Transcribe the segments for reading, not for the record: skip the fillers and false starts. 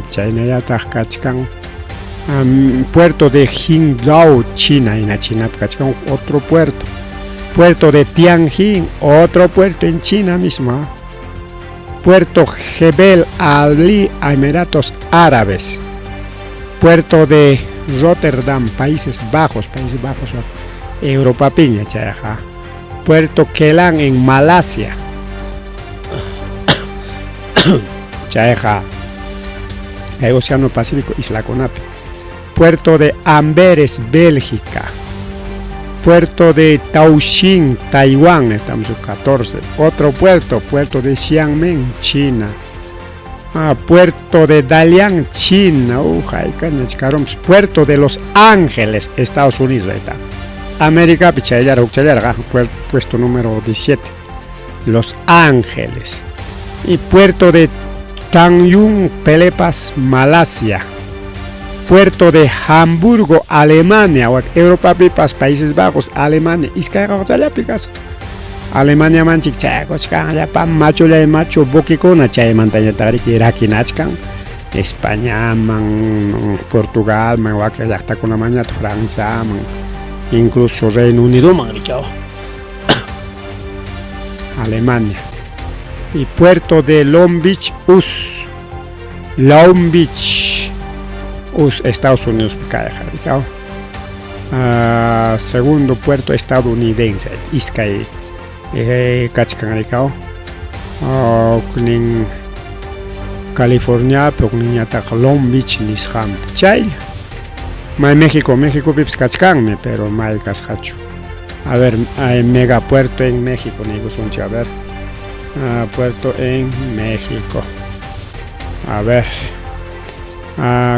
Chaynallataq kachkan puerto de Jingdao, China, hina Chinapi kachkan otro puerto. Puerto de Tianjin, otro puerto en China mismo. Puerto Jebel Ali, Emiratos Árabes. Puerto de Rotterdam, Países Bajos, Países Bajos, Europa piña chayqa. Puerto Kelang en Malasia. Chayqa kay Océano Pacífico islakunapi. Puerto de Amberes, Bélgica. Puerto de Taoxin, Taiwán, estamos en 14. Otro puerto, puerto de Xiamen, China. Ah, puerto de Dalian, China. Puerto de Los Ángeles, Estados Unidos. Ahí está. América, puesto número 17. Los Ángeles. Y puerto de Tanjung Pelepas, Malasia. Puerto de Hamburgo, Alemania. Europa pipas, Países Bajos, Alemania. Iskay kasqa. Alemania manchik chayakuchkan llapa machullay machu buquekuna chaymantañataqriki rakinachkan Españaman, Portugalman, wakin llaqtakunamanñataq Franciaman, incluso Reino Unidoman richaw. Alemania. Y puerto de Long Beach, US. Long Beach, US, Estados Unidos, segundo puerto estadounidense, iskay kachkan rikaw. Huknin Californiapi, hukninñataq Long Beach nisqanpi. Chaylla. May México, Méxicopipas kachkanmi, pero may kasqachu. A ver, hay megapuerto en México, niykusunchik, a ver. Puerto en México. A ver.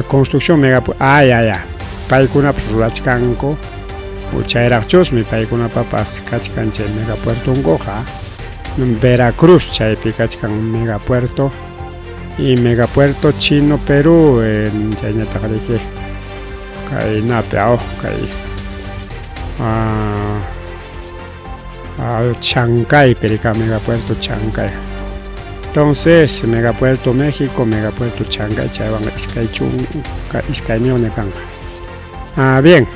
Construcción megapuerto. Ah, ya, ya. Paykunapas rurachkanku. Chayraqchusmi paykunapapas kachkan chay megapuertonkuqa. Veracruz chaypi kachkan megapuerto. Y megapuerto Chino Perú chayñataq riki kaynapi aw kay Chancay, rika megapuerto Chancay. Entonces, megapuerto México, megapuerto Chancay, chaywan iskay chunka iskayniyuqña kanqa. Ah, bien.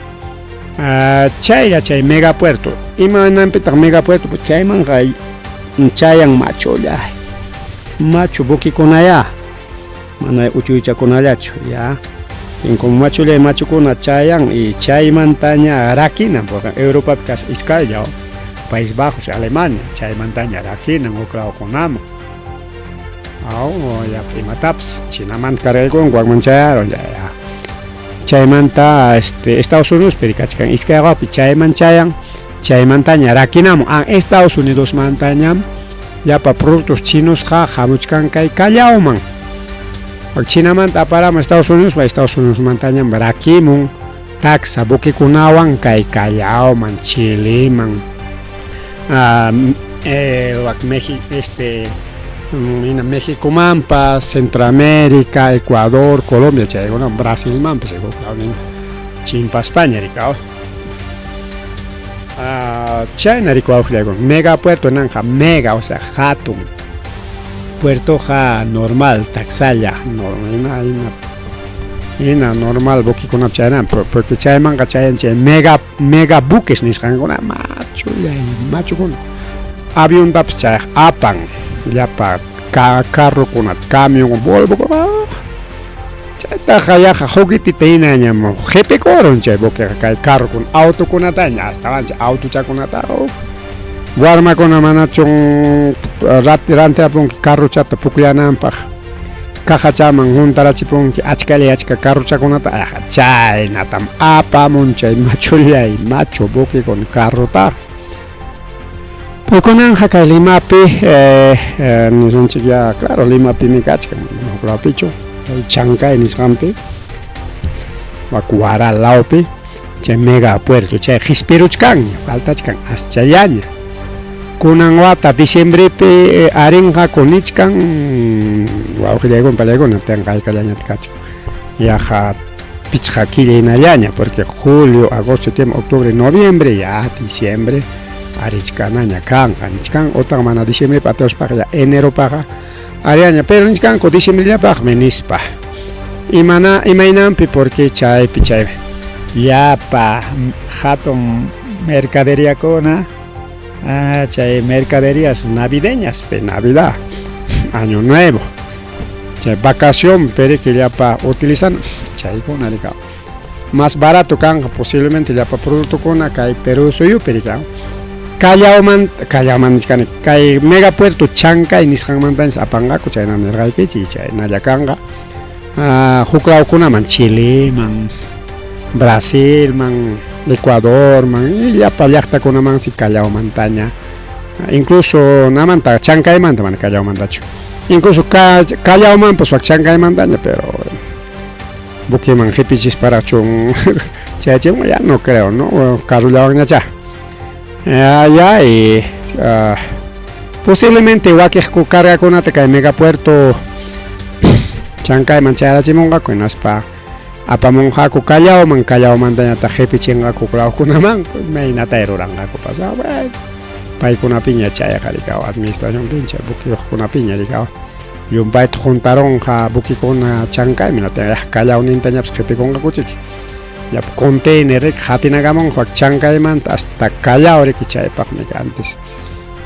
Chaylla chay megapuerto. Imananpitaq megapuerto? Pues chaymanqa chayan machulla. Machu buquekunaya. Mana uchuychakunallachu, ya. Como machulla machukuna chayan y chaymantaña rakinan, porque Europapi kas iskaylla, Países Bajos, Alemania, chaymantaña rakinan huklawkunaman. Aw, ya imatapas Chinamanta cargaykun wakman chayarun, ya, ya. Chaymanta Estados Unidos kachkan iskay wapi chayman chayan, chaymantaña rakinamun. Ah, Estados Unidos mantañam llapa productos chinosqa hamuchkan kay Callaoman. Chinamanta aparamun Estados Unidos, Estados Unidos mantañam rakimun taksa buquekunawan kay Callaoman, Chileman, México, México-manpas, Centroamérica, Ecuador, Colombia, chaykuna Brasilmanpas, chimpaspaña rikaw. Chayna rikuwawqllaykuna megapuerto nanja mega, o sea, hatun. Puertoqa normal, taksalla, ina, ina, ina normal buquekunap chaynan, porque chaymanqa chayan chay mega, mega buques nisqankuna machullay machukuna. Aviontapas chayaq apan llapa carrokunata, camion, Volvo, chaytaqa yaqa juguetita hinañam qipikurun chay buqueqa kay carrokuna, autokunataña astawan chay autochakunata. Warmakuna manachun rantiapunki carrochata pukllananpaq, cajachaman huntarachipunki achkalla achka carrochakunata, yaqa chaynatam apamun chay machullay machu buquekuna carrotaqa. Kunanja kay Limapi nisunchik ya, claro, Limapimi kachkan, huklawpichu, kay Chancay nisqanpi, wak Huaral lawpi, chay megapuerto chay qispiruchkanña, faltachkan aschallaña. Kunan wata diciembrepi arinqaku nichkan, wawqillaykuna pallaykuna pinqaykallañataq kachkan. Yaqa pichqa killa hinallaña, porque julio, agosto, septiembre, octubre, noviembre, ya diciembre arichkanaña kanqa nichkan, utaq mana diciembrepi atiruspaqa ya eneropaqa Ariaña, pero nichkanku diciembrellapaqmi nispa. Imana imaynanpi porque chaypi chay llapa hatun mercaderiakuna ah, chay mercaderías navideñas pe Navidad, Año Nuevo, chay vacación periki llapa utilizan chaykuna rika. Más barato kanqa posiblemente llapa productokuna kay Perú suyupi rika. Callaoman Callaoman nichkani kay megapuerto Chancay nisqanmantañas apanqaku chayna nirqaykichik chaynalla kanqa. Ah, huk lawkunaman Chileman, Brasilman, Ecuadorman y llapa llaqtakunamansi Callaomantaña incluso namanta Chancaymanta mana Callaomantachu incluso Callaomanpas wak Chancaymantaña pero buqueman qhipichisparaqchun chayachimun ya no creo no carrollawanñachá ya, ya y posiblemente wakiq cargakunata kay megapuerto Chancayman chayarachimunqaku hinaspa apamunqaku Callaoman Callaomantañataq qhipichinqaku lawkunaman imaynatay ruranqakupas ah, bueno paykunapiña chayqa rikaw administracionpiña buqueyuqkunapiña rikaw llumpayta juntarunqa buquekuna Chancayman hinaptin Callawnintañapas qhipikunqakuchik llapa container riki qatinakamunqa wak Chancaymanta hasta Callao riki chaypaqmi antes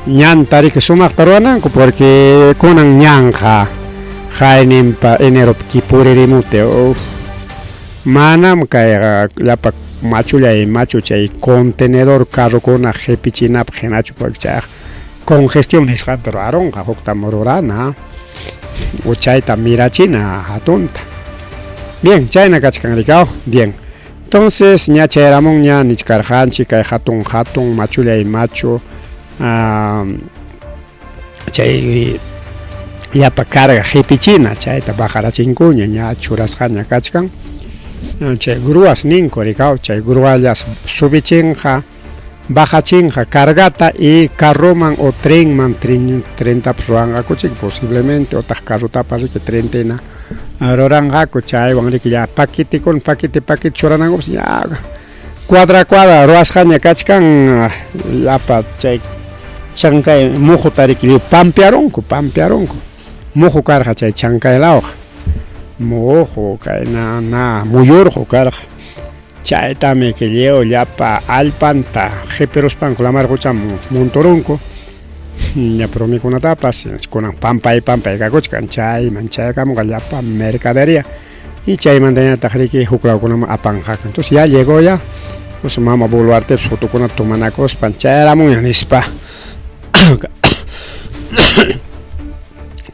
ñanta riki sumaqta ruwananku porque kunan ñanqa qayninpa eneropi puririmuti uf manam kayqa llapa machullay machu chay contenedor carrokuna qhipichinapaq hinachu porque chayqa congestión nisqanta ruwarunqa huktam rurana o chayta mirachina hatunta bien chayna kachkan rikaw bien entonces ña chayaramunña nichkarqanchik kay hatun hatun machullay machu chay llapa carga qipichina chayta bajarachinkuña ña churasqaña kachkan chay gruas ninku rikaw chay gruallas subichinqa bajachinqa cargata y carroman o trenman trentapas ruwanqakuchik posiblemente otaq carrotapas riki trentena ruranqaku chaywan riki ya paquetekuna paquete paquete churanankupas ya cuadra cuadra ruwasqaña kachkan llapa chay Chancay muhuta riki lliw pampearunku pampearunku muhu karqa chay Chancay lawqa muhu kayna na muyurqu karqa chaytami lliw llapa allpanta qhipiruspanku lamar quchaman munturunku llapa rumikunatapas kunan pampay pampay kakuchkan chayman chayakamunqa llapa mercadería y chaymantañataq riki huk lawkunaman apanqaku entonces ya llegó ya pues mama Boluartepas fotokunata tomanakuspan chayaramunña nispa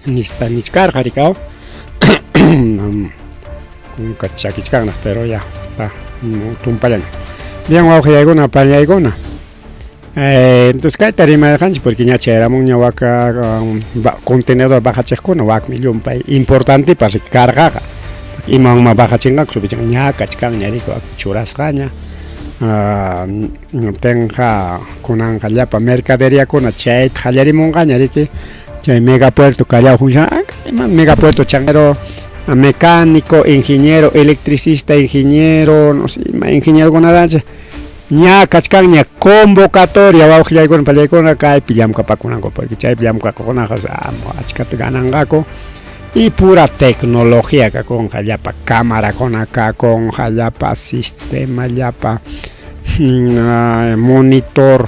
nispa nichkarqa rikaw kunka chakichkanraq pero ya está tumpallaña bien wawqillaykuna pañaykuna entonces kayta rimarqanchik porque ña chayaramunña waka contenedor bajachiqkuna wakmi llumpay importantepas riki cargaqa imawanma bajachinqaku supichinqa ña kachkanña riki wak churasqaña tinqa kunanqa llapa mercaderiakuna chayta qallarimunqaña riki chay megapuerto Callao ima megapuerto chanero mecánico ingeniero electricista ingeniero no sé ima ingenierokunatacha ña kachkanña convocatoria wawqillaykuna pallaykuna kaypi llamkapakunanku porque chaypi llamkakuqkunaqa achkata gananqaku y pura tecnología kakunqa llapa camarakuna kakunqa llapa sistema llapa monitor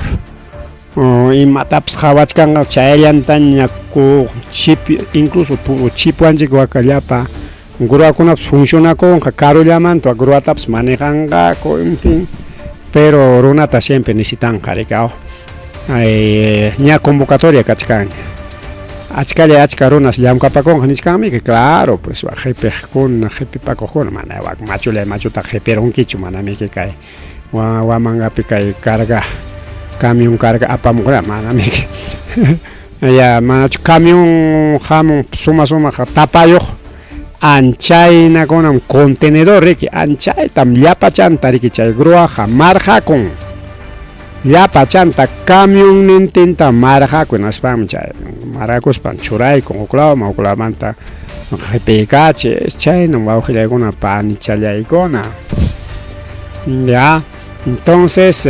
imatapas qhawachkanqa chayllantaña chip incluso chipwanchik waka llapa gruakunapas funcionakunqa karullamanta gruatapas manejanqaku en fin pero runata siempre necesitanqa rikaw ña convocatoria kachkanña achkalla achka runas llamkapakunqa nichkanmi claro pues qhipiqkuna qhipipakuqkuna mana wak machulla machuta qhipirunkichu manamiki kay Huamangapi kay carga camión carga apamuqra manamiki ya manachu camión hamun suma sumaq tapayuq anchaynakunam contenedor riki anchaytam llapachanta riki chay gruaqa marqakun llapachanta camionnintinta marqakun hinaspanmi chay marqakuspan churaykun huk lawman huk lawmanta qhipiykachi chaynam wawqillaykuna panichallaykuna ya entonces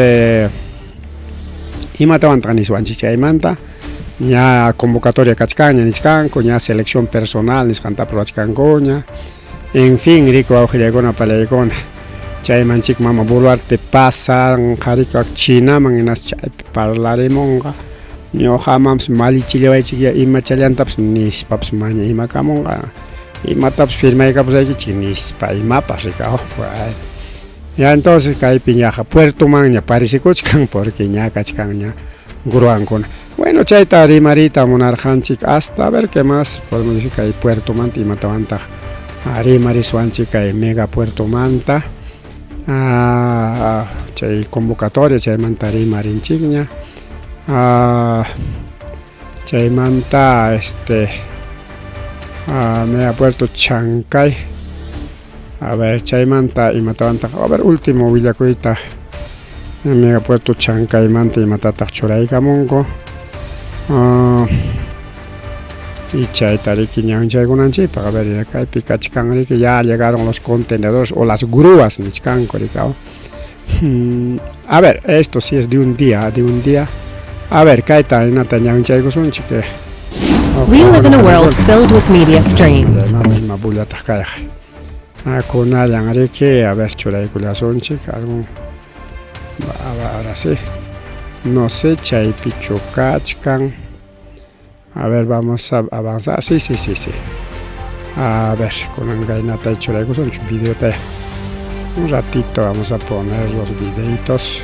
imatawantaq niswanchik chaymanta. Ña convocatoria kachkanña nichkanku, ña selección personal nisqantapas ruwachkankuña. En fin, riku wawqillaykuna palaykuna. Chayman chik mama Boluarte pasanqa riku Chinaman hinas chaypi parlarimunqa. Ñuqamanpas mallichillawaychikya imachallantapas nispapas maña imakamunqa. Imatapas firmaykapusaykichik nispa imapas rika. Oh, bueno. Ya entonces kaypi ñaqa puertomanña parecekuchkan porque ña kachkanña gruankuna. Bueno, chayta rimariyta munarqanchik hasta a ver qué más podemos decir kay puertomanta imatawantaq rimariswanchik kay mega puertomanta chay convocatoria chaymanta rimarinchikña chaymanta este mega puerto Chancay a ver chaymanta imatawantaq a ver último willakuyta megapuerto Chancaymanta imatataq churaykamunku y chayta riki ñawinchaykunanchikpaq a ver kaypi kachkan riki ya llegaron los contenedores o las grúas nichkanku riki a ver esto sí es de un día de un día a ver kayta hinata ñawinchaykusunchik. We live in a world filled with media streams. Ima bullataq kayqa kunallan riki a ver churaykullasunchik algún ahora sí no sé chaypichu kachkan a ver vamos a avanzar sí sí sí sí a ver kunan kaynata churaykusunchik videota un ratito vamos a poner los videitos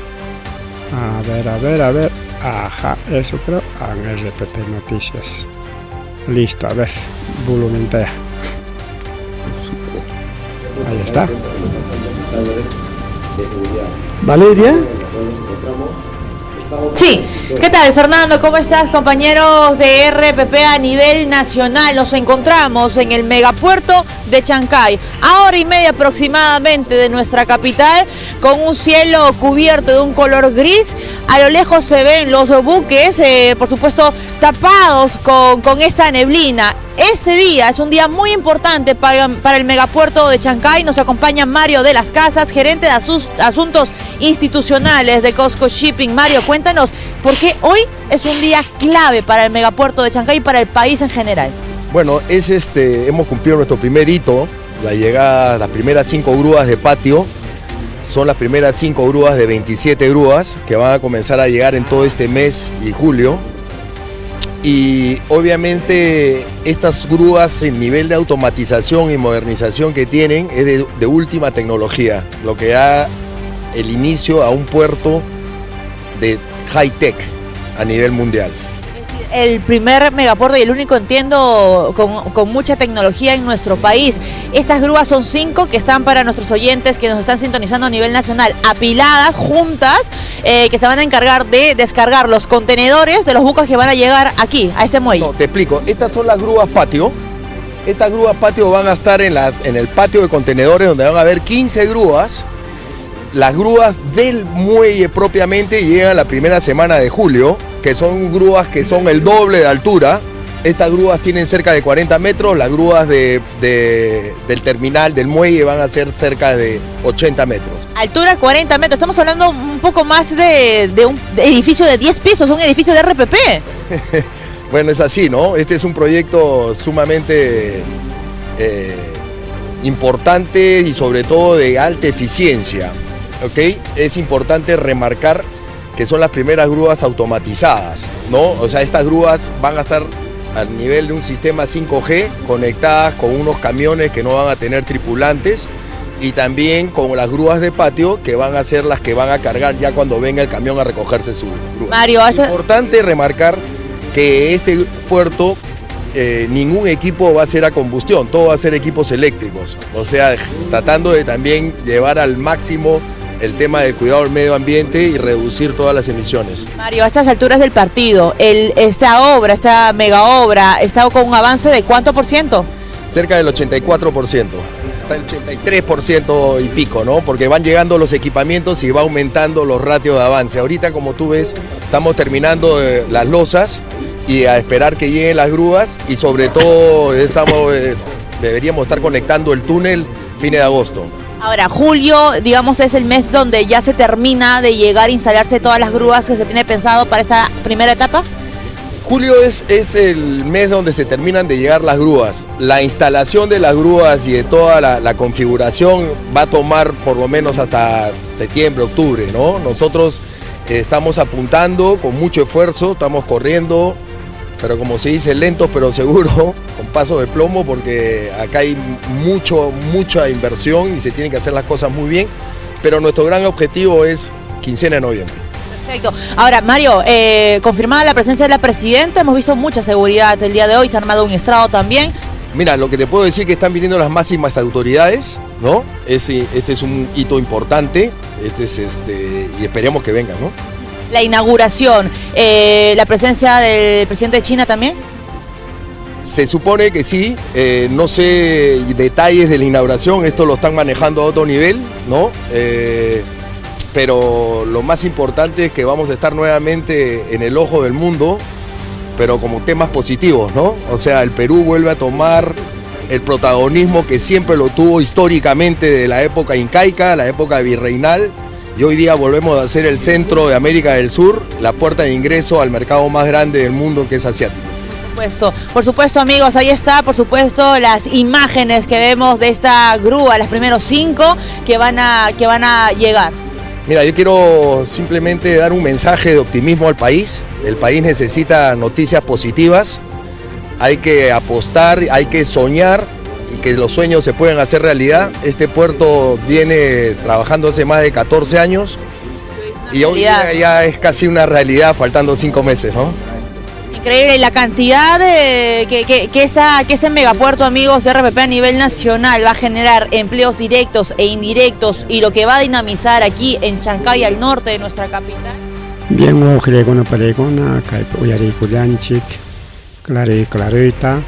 a ver a ver a ver ajá eso creo en RPP Noticias listo a ver volumen ya ahí está. Valeria. Sí, ¿qué tal Fernando? ¿Cómo estás compañeros de RPP a nivel nacional? Nos encontramos en el megapuerto de Chancay, a hora y media aproximadamente de nuestra capital, con un cielo cubierto de un color gris. A lo lejos se ven los buques, por supuesto, tapados con esta neblina. Este día es un día muy importante para el megapuerto de Chancay. Nos acompaña Mario de las Casas, gerente de asuntos institucionales de Cosco Shipping. Mario, cuéntanos por qué hoy es un día clave para el megapuerto de Chancay y para el país en general. Bueno, hemos cumplido nuestro primer hito, la llegada, las primeras 5 grúas de patio. Son las primeras 5 grúas de 27 grúas que van a comenzar a llegar en todo este mes y julio. Y obviamente estas grúas, el nivel de automatización y modernización que tienen es de última tecnología, lo que da el inicio a un puerto de high tech a nivel mundial. El primer megapuerto y el único, entiendo, con mucha tecnología en nuestro país. Estas grúas son 5 que están para nuestros oyentes que nos están sintonizando a nivel nacional, apiladas, juntas, que se van a encargar de descargar los contenedores de los buques que van a llegar aquí, a este muelle. No, te explico. Estas son las grúas patio. Estas grúas patio van a estar en el patio de contenedores, donde van a haber 15 grúas. Las grúas del muelle propiamente llegan la primera semana de julio, que son grúas que son el doble de altura. Estas grúas tienen cerca de 40 metros, las grúas del terminal, del muelle, van a ser cerca de 80 metros. Altura 40 metros, estamos hablando un poco más de un edificio de 10 pisos, un edificio de RPP. Bueno, es así, ¿no? Este es un proyecto sumamente importante y sobre todo de alta eficiencia, ¿ok? Es importante remarcar que son las primeras grúas automatizadas, ¿no? O sea, estas grúas van a estar al nivel de un sistema 5G, conectadas con unos camiones que no van a tener tripulantes y también con las grúas de patio que van a ser las que van a cargar ya cuando venga el camión a recogerse su grúa. Mario, es importante remarcar que este puerto ningún equipo va a ser a combustión, todo va a ser equipos eléctricos, o sea, tratando de también llevar al máximo el tema del cuidado del medio ambiente y reducir todas las emisiones. Mario, a estas alturas del partido, esta obra, esta mega obra, ¿está con un avance de cuánto por ciento? Cerca del 84%, está el 83% y pico, ¿no? Porque van llegando los equipamientos y va aumentando los ratios de avance. Ahorita, como tú ves, estamos terminando las losas y a esperar que lleguen las grúas y sobre todo deberíamos estar conectando el túnel fines de agosto. Ahora, julio, es el mes donde ya se termina de llegar a instalarse todas las grúas que se tiene pensado para esta primera etapa. Julio es, es el mes donde se terminan de llegar las grúas. La instalación de las grúas y de toda la, la configuración va a tomar por lo menos hasta septiembre, octubre, ¿no? Nosotros estamos apuntando con mucho esfuerzo, estamos corriendo, pero como se dice, lentos pero seguro, con paso de plomo, porque acá hay mucho, mucha inversión y se tienen que hacer las cosas muy bien. Pero nuestro gran objetivo es quincena de noviembre. Perfecto. Ahora, Mario, confirmada la presencia de la presidenta, hemos visto mucha seguridad el día de hoy, se ha armado un estrado también. Mira, lo que te puedo decir es que están viniendo las máximas autoridades, ¿no? Este es un hito importante, este es y esperemos que vengan, ¿no? La inauguración, la presencia del presidente de China también. Se supone que sí, no sé detalles de la inauguración, esto lo están manejando a otro nivel, ¿no? Pero lo más importante es que vamos a estar nuevamente en el ojo del mundo, pero como temas positivos, ¿no? O sea, el Perú vuelve a tomar el protagonismo que siempre lo tuvo históricamente de la época incaica, la época virreinal, y hoy día volvemos a ser el centro de América del Sur, la puerta de ingreso al mercado más grande del mundo, que es asiático. Por supuesto, amigos, ahí está, por supuesto, las imágenes que vemos de esta grúa, los primeros 5 que van a llegar. Mira, yo quiero simplemente dar un mensaje de optimismo al país. El país necesita noticias positivas. Hay que apostar, hay que soñar y que los sueños se pueden hacer realidad. Este puerto viene trabajando hace más de 14 años y hoy día ya es casi una realidad, faltando 5 meses, ¿no? Increíble la cantidad de que ese megapuerto, amigos, de RPP a nivel nacional va a generar empleos directos e indirectos y lo que va a dinamizar aquí en Chancay, al norte de nuestra capital. Bien, wawqillaykuna paniykuna, kaypi uyariykullanchik, claro clarita.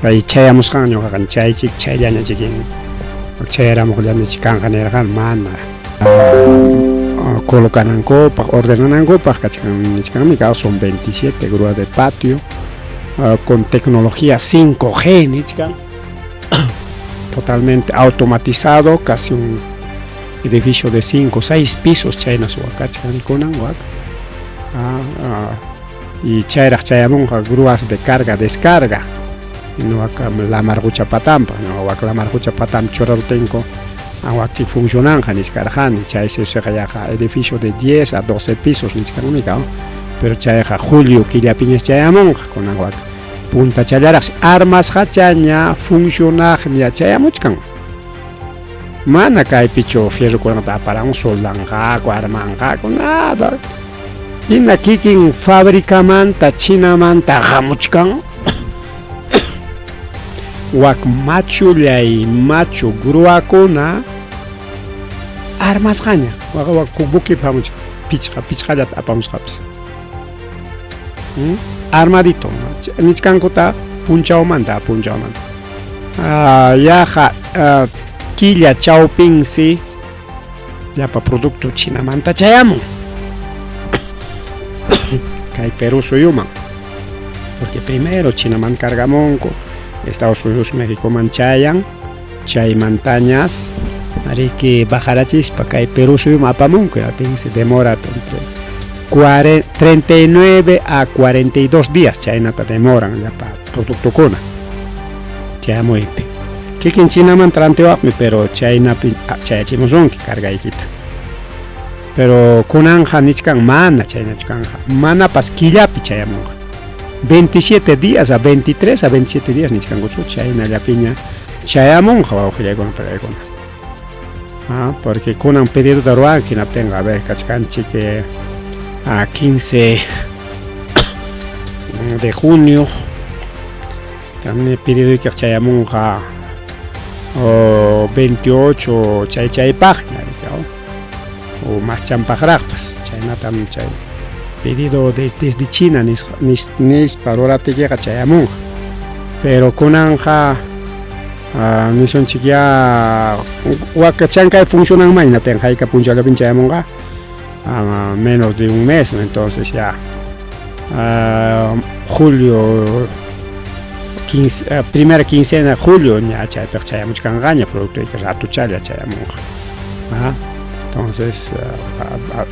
Kay chayamusqan ñuqaqa chaychik chayllaña chikin chayaramuqllaña kanqa nirqan mana. Colocanankupaq, ordenanankupaq kachkan nichkanmi, son 27 grúas de patio con tecnología 5G nichkan, totalmente automatizado, casi un edificio de 5 o 6 pisos chayna suwakachkan kunan wak. Y chayraq chayamunqa grúas de carga descarga wak lamar qucha patampa, wak lamar qucha patampi churaruptinku wakchik funcionanja nichkarqani, chay yaqa edificio de 10 a 12 pisos nichkanmi, pero chayqa julio killapiñas chayamunqa, kunan wak puntachallaraqsi armasqachaña funcionaqña chayamuchkan. Mana kaypichu fierrokunata aparamun soldanqaku, armanqaku, nada. Hina kikin fabricamanta Chinamanta hamuchkan. Wak machullay machu gruakuna armasqaña. Wak wak huk buquepi hamuchkan. Pichqa pichqallata apamusqapas. Armadito. Nichkankuta punchawmanta punchawmanta. Yaqa killa chawpinsi llapa producto Chinamanta chayamun. Kay Perú suyuman. Porque primero Chinaman cargamunku, Estados Unidos, México man chayan, chaymantañas ariki bajarachispa kay Perú suyuman apamunku, se demora entre 39 a 42 días chaynata demoran llapa productokuna chayamuypi. Kikin Chinamanta rantiwaqmi, pero chaynapi chayachimusunki cargaykita. Pero kunanja nichkan mana chaynachu kanja, manapas killapi chayamunqa. 27 días a 23 a 27 días nichkankuchu chaynallapiña chayamunqa wawqillaykuna paniykuna. Porque kunan pedidota ruwanki hinaptinqa, a ver, kachkanchik a 15 de junio también pedidoykiq chayamunqa o 28 chay chaypaqña o más champaqraqpas chaynatam chay pedido desde China nispa ruraptikiqa chayamunqa. Pero kunanja nisunchik ya waka Chancay funcionanman hinaptinqa hayka punchawllapin chayamunqa, menos de un mes, entonces ya julio 15, primera quincena de julio ña chaypiq chayamuchkanqaña productoyki ratuchalla chayamunqa. Entonces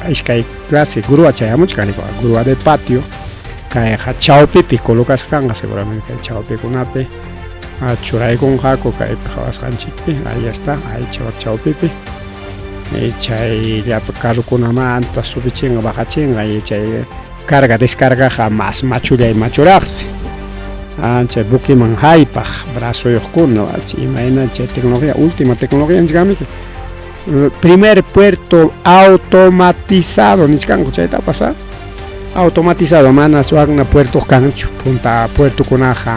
iskay clase grúa chayamuchkan, grúa de patio. Kayqa chawpipi colocasqa kanqa seguramente kay chawpikunapi churaykunqaku kaypi qhawasqanchikpi, ahí está, ahí chawpipi. Chay llapa carrokunamanta subichinqa, bajachinqa y chay carga descargaqa mas machullay machuraqsi. Chay buquiman haypaq brazoyuqkuna, imayna chay tecnología, última tecnología nichkanmiki. Primer puerto automatizado nichkanku chaytapas, automatizado manas wakna puertoq kanchu, punta puertokunaqa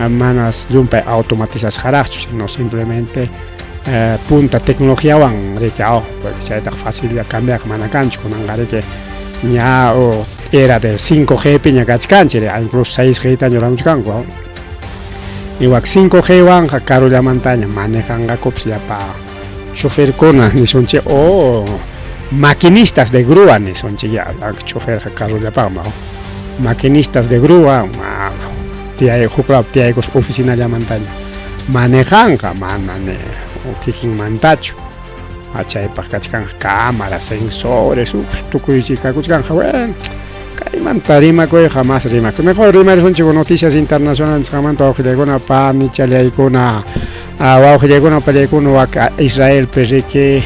manas llumpay automatizasqaraqchu, sino simplemente punta tecnologiawan riki, porque chaytaq facil cambiaq mana kanchu, kunanqa riki ña era de 5G piña kachkanchik, incluso 6G ta ñuramuchkanku. Y wak 5G wanqa karullamantaña manejanqakupas llapa choferkuna nisunchik o maquinistas de grúa nisunchik, ya choferqa karullapaqma, maquinistas de grúa tiyay huk tiyaykus oficinallamantaña manejanqa, mana ni kikinmantachu. Chaypaq kachkanqa cámara, sensores, tukuy kakuchkanqa. Bueno, kaymanta rimakuyqa mas rimakuy. Mejor rimarisunchik noticias internacionales nisqamanta, wawqillaykuna, panichallaykuna, wawqillaykuna, pallaykuna, wak Israelpi riki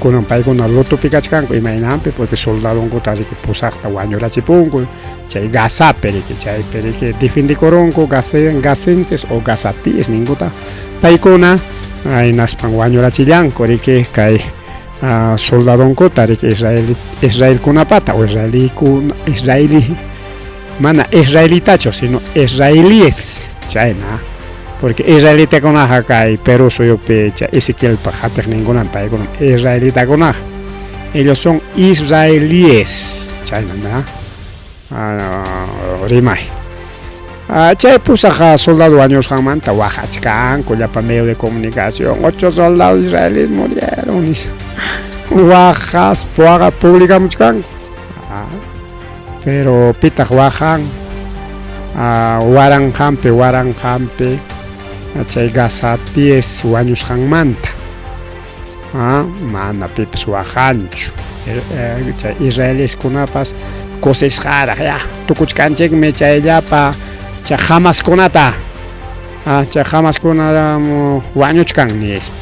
kunan paykuna lutopi kachkanku, imaynanpi, porque soldadonkuta riki pusaqta wañurachipunku chay Gazapi riki, chaypi riki defendikurunku gazenses o gazatíes ninkuta paykuna, hinaspan wañurachillanku riki kay soldadonkuta riki israelkunapata o israelikuna, israeli mana israelitachu sino israelíes, chayna, porque israelitakunaqa kay Perú suyupi chay Ezequielpa qatiqninkunam paykuna israelitakunaqa, ellos son israelíes, chayna rimay. Chay pusaq soldado wañusqanmanta waqachkanku llapa medio de comunicación, 8 soldados israelíes murieron nispa waqaspa waqa publicamuchkanku. Pero pitaq waqan waranqanpi waranqanpi chay gazatíes wañusqanmanta, mana pipas waqanchu. Chay israelíeskunapas kusisqaraq, ya tukuchkanchikmi chay llapa chay Hamaskunata, chay Hamaskuna wañuchkan nispa.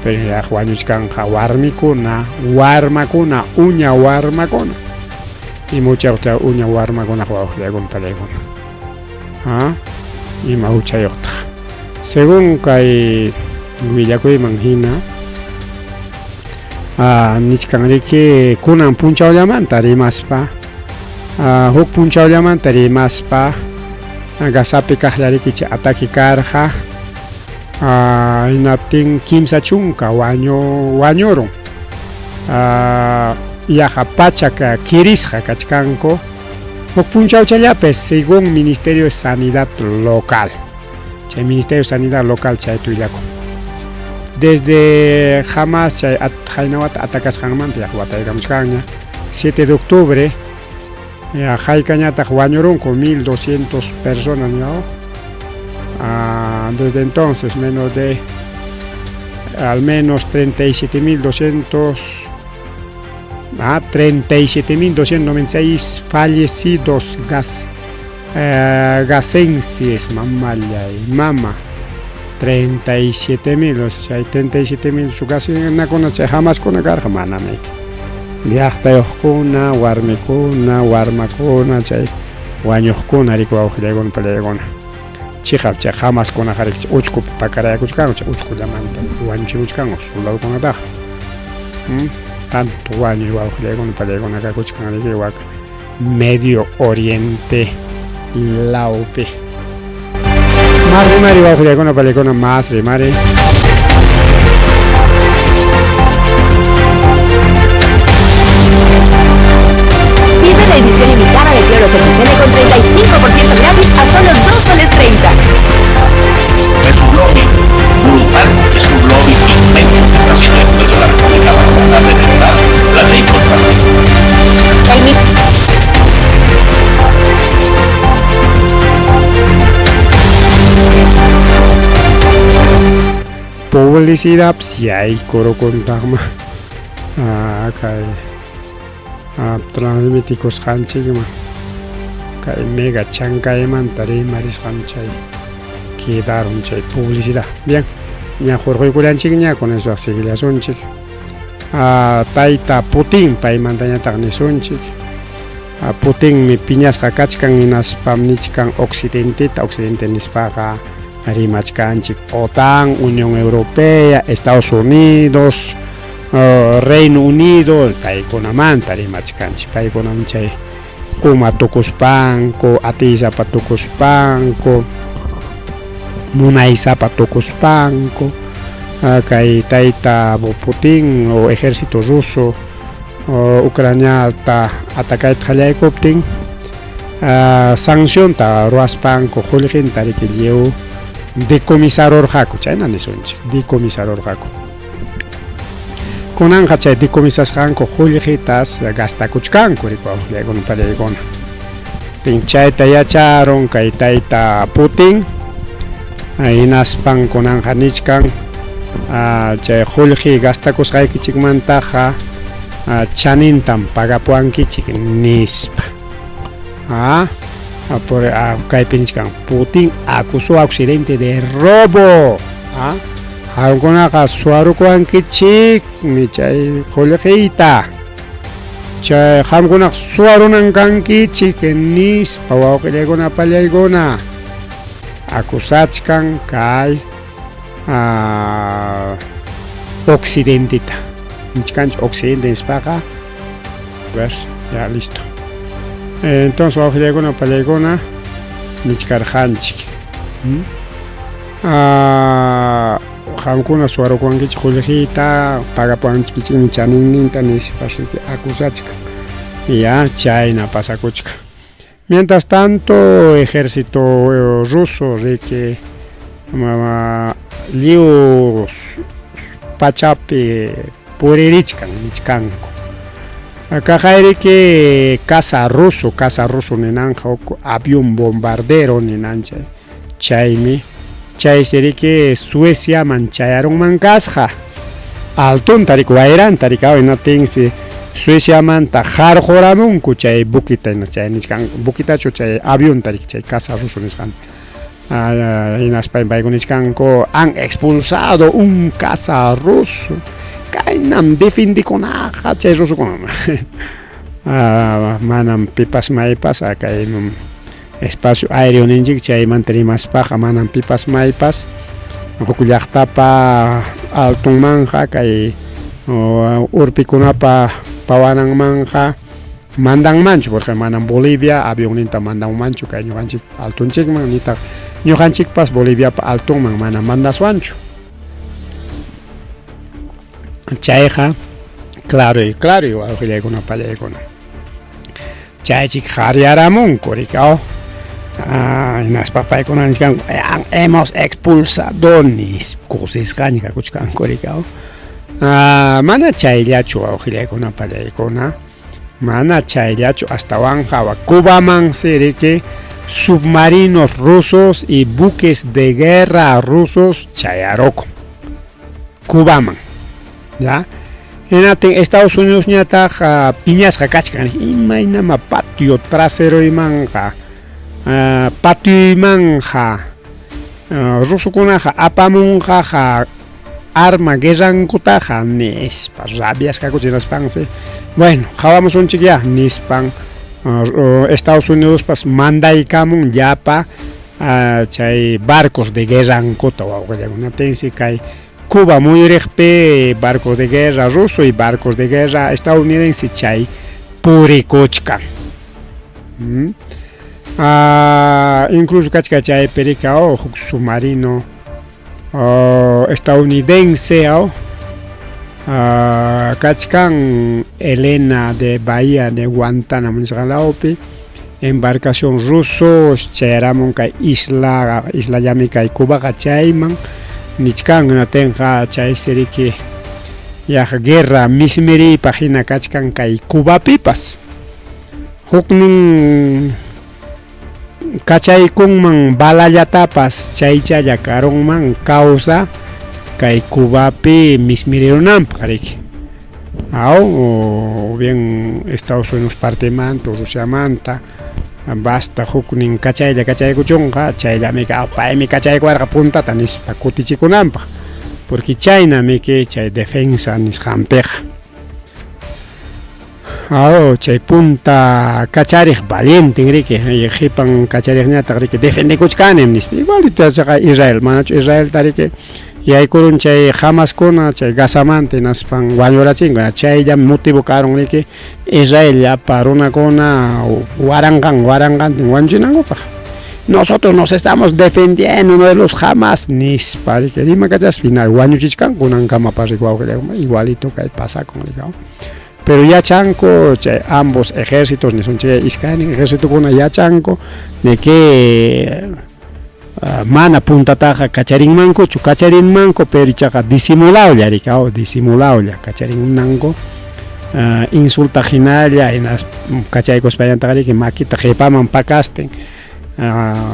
Pero ya wañuchkanqa warmikuna, warmakuna, uña warmakuna. Ima huchayuqta uña warmakuna wawqillaykuna, pallaykuna. Ima huchayuqtaq. Según kay willakuyman hina, nichkan riki kunan punchawllamanta rimaspa, huk punchawllamanta rimaspa, Gazapi kaqlla riki chay ataki karqa, hinaptin 30 wañurun. Yaqa pachak kirisqa kachkanku huk punchawchallapi según Ministerio de Sanidad Local. Chay Ministerio de Sanidad Local chayta willakun. Desde Hamas chay haynawata atacasqanmanta yaqa wataykamuchkanña 7 de octubre ya haykañataq wañurunku 1200 personas, ¿no? Desde entonces menos de al menos 37.200 37.296 fallecidos gazenses, mamallay, mama, 37.000, o sea, hay 37.000 gazenakuna chay Hamaskuna karqa manami. Llaqtayuqkuna, warmikuna, warmakuna, chay wañuqkuna riki wawqillaykuna, pallaykuna. Chiqap chay Hamaskuna riki uchkupi pakarayakuchkanku, chay uchkullamanta wañuchimuchkanku soldadokunataqa. Tanto wañuy wawqillaykuna, pallaykuna kakuchkan riki wak Medio Oriente lawpi. Más rimari wawqillaykuna, pallaykuna, más rimari. Pide la edición limitada de Cloro XN con 35% gratis a solo 2 soles 30. Es un lobby brutal, es un lobby inmenso que está haciendo el Congreso de la República para tratar de vetar la ley contra el Publicidad, yaykurukuntaqma kay Transmitikusqanchikman kay mega chankaymanta rimarisqam chay quedaron chay publicidad. Bien, ña hurquykullanchikña, con eso seguillasunchik. Tayta Putin paymantañataq nisunchik. Putinmi piñasqa kachkan hinaspam nichkan occidenteta, occidente nispaqa rimachkanchik OTAN, Unión Europea, Estados Unidos, Reino Unido, paykunamanta rimachkanchik, paykunam chay uma tukuspanku, atiysapa tukuspanku, munaysapa tukuspanku, kay tayta Putin o ejército ruso Ucraniata atacayta qallaykuptin sancionta ruwaspanku qullqinta riki lliw decomisarurqaku, chayna nisunchik, decomisarurqaku. Kunanqa chay decomisasqanku qullqitas gastakuchkanku riki wawqillaykuna pallaykuna. Chayta yacharun kay tayta Putin, hinaspan kunanqa nichkan chay qullqi gastakusqaykichikmantaqa chanintam pagapuwankichik nispa. Por kaypi nichkan Putin acusó a Occidente de robo. Qamkunaqa suwarukuwankichikmi chay qullqiyta. Chay qamkunaqa suwarunan kankichik nispa wawqillaykuna pallaykuna acusachkan kay occidenteta. Nichkanchik occidente nispaqa. A ver, ya listo. Entonces wawqillaykuna pallaykuna nichkarqanchik. Qamkuna suwarukuwankichik qullqiyta, pagapuwankichikmi chaninninta nispa acusachkan. Ya chayna pasakuchkan. Mientras tanto, ejército ruso riki lliw pachapi puririchkan nichkanku. Kaqayriki caza ruso, caza ruso ninanja huk avión bombardero ninan chaymi chaysi riki Sueciaman chayarunman kasqa. Altunta riki wayranta riki hinaptinsi Sueciamanta qarquramunku chay buquita chay nichkan buquitachu chay avionta riki chay caza ruso nisqanta. Hinaspa paykuna nichkanku han expulsado un caza ruso. Kaynam defendikunaqa chay rusokuna. Manam pipas maypas kay espacio aéreo ninchik chaymanta rimaspaqa manam pipas maypas huk llaqtapa altunmanja kay urpikunapa pawananmanja mandanmanchu, porque manam Bolivia avionninta mandanmanchu kay ñuqanchik altunchikman, nitaq ñuqanchikpas Boliviapa altunman mana mandaswanchu. Chayqa claro y claro wawqillaykuna pallaykuna. Chaychik qaryaramunku riki hinaspa paykuna nichkanku hemos expulsado nispa kusisqaña kakuchkanku riki. Mana chayllachu wawqillaykuna pallaykuna, mana chayllachu, astawanqa Cubamansi riki submarinos rusos y buques de guerra rusos chayarukun Cubaman, ya. Hinaptin Estados Unidos ñataq piñasqa kachkan, imaynama patio traseroymanja, patioymanja rusokunaqa apamunqaqa arma guerrankutaqa nispa rabiasqa hinaspansi, bueno, qhawamusunchik ya nispan Estados Unidospas mandaykamun llapa chay barcos de guerrankuta wawqillakunaptinsi kay Cuba muyuriqpi barcos de guerra ruso y barcos de guerra estadounidense chay purikuchkan. Incluso kachka chaypi riki huk submarino estadounidense kachkan Elena de Bahía de Guantánamo nisqa lawpi, embarcación ruso chayaramun kay isla, islallami kay Cubaqa chayman nichkan, hinatinqa chaysi riki yaqa guerra mismiriypaq hina kachkan kay Cubapipas. Huknin kachaykunman balallatapas chaychalla karunman causa kay Cubapi mismirirunanpaq riki. Aw, o bien Estados Unidos partemanta o Rusiamanta basta huknin kachaylla kachaykuchunqa chayllamika paymi kachaykuwarqa puntata nispa kutichikunanpaq porque chaynamiki chay defensa nisqanpiqa. Aw, chay punta kachariq valienten riki, qhipan kachariqñataq riki defendekuchkanim nispa. Igualito chaqa Israel, manachu Israelta riki yaykurun chay Hamaskuna chay Gazamanta hinaspan wañurachinku, chayllam motivo karun riki Israel llapa runakuna waranqan waranqantin wañuchinankupaq. Nosotros nos estamos defendiendo de los Hamas nispa riki rimakachaspa hina wañuchichkanku kunankamapas riki wawqillaykuna igualito kay pasakun riki. Pero yachanku chay ambos ejércitos nisunchik iskaynin ejercitokuna yachanku de que mana puntataqa kacharinmankuchu, kacharinmanku pero ichaqa disimulawlla riki, disimulawlla kacharinmanku insultaq hinalla hinas kachaykuspallantaqa riki makita qhipaman pakastin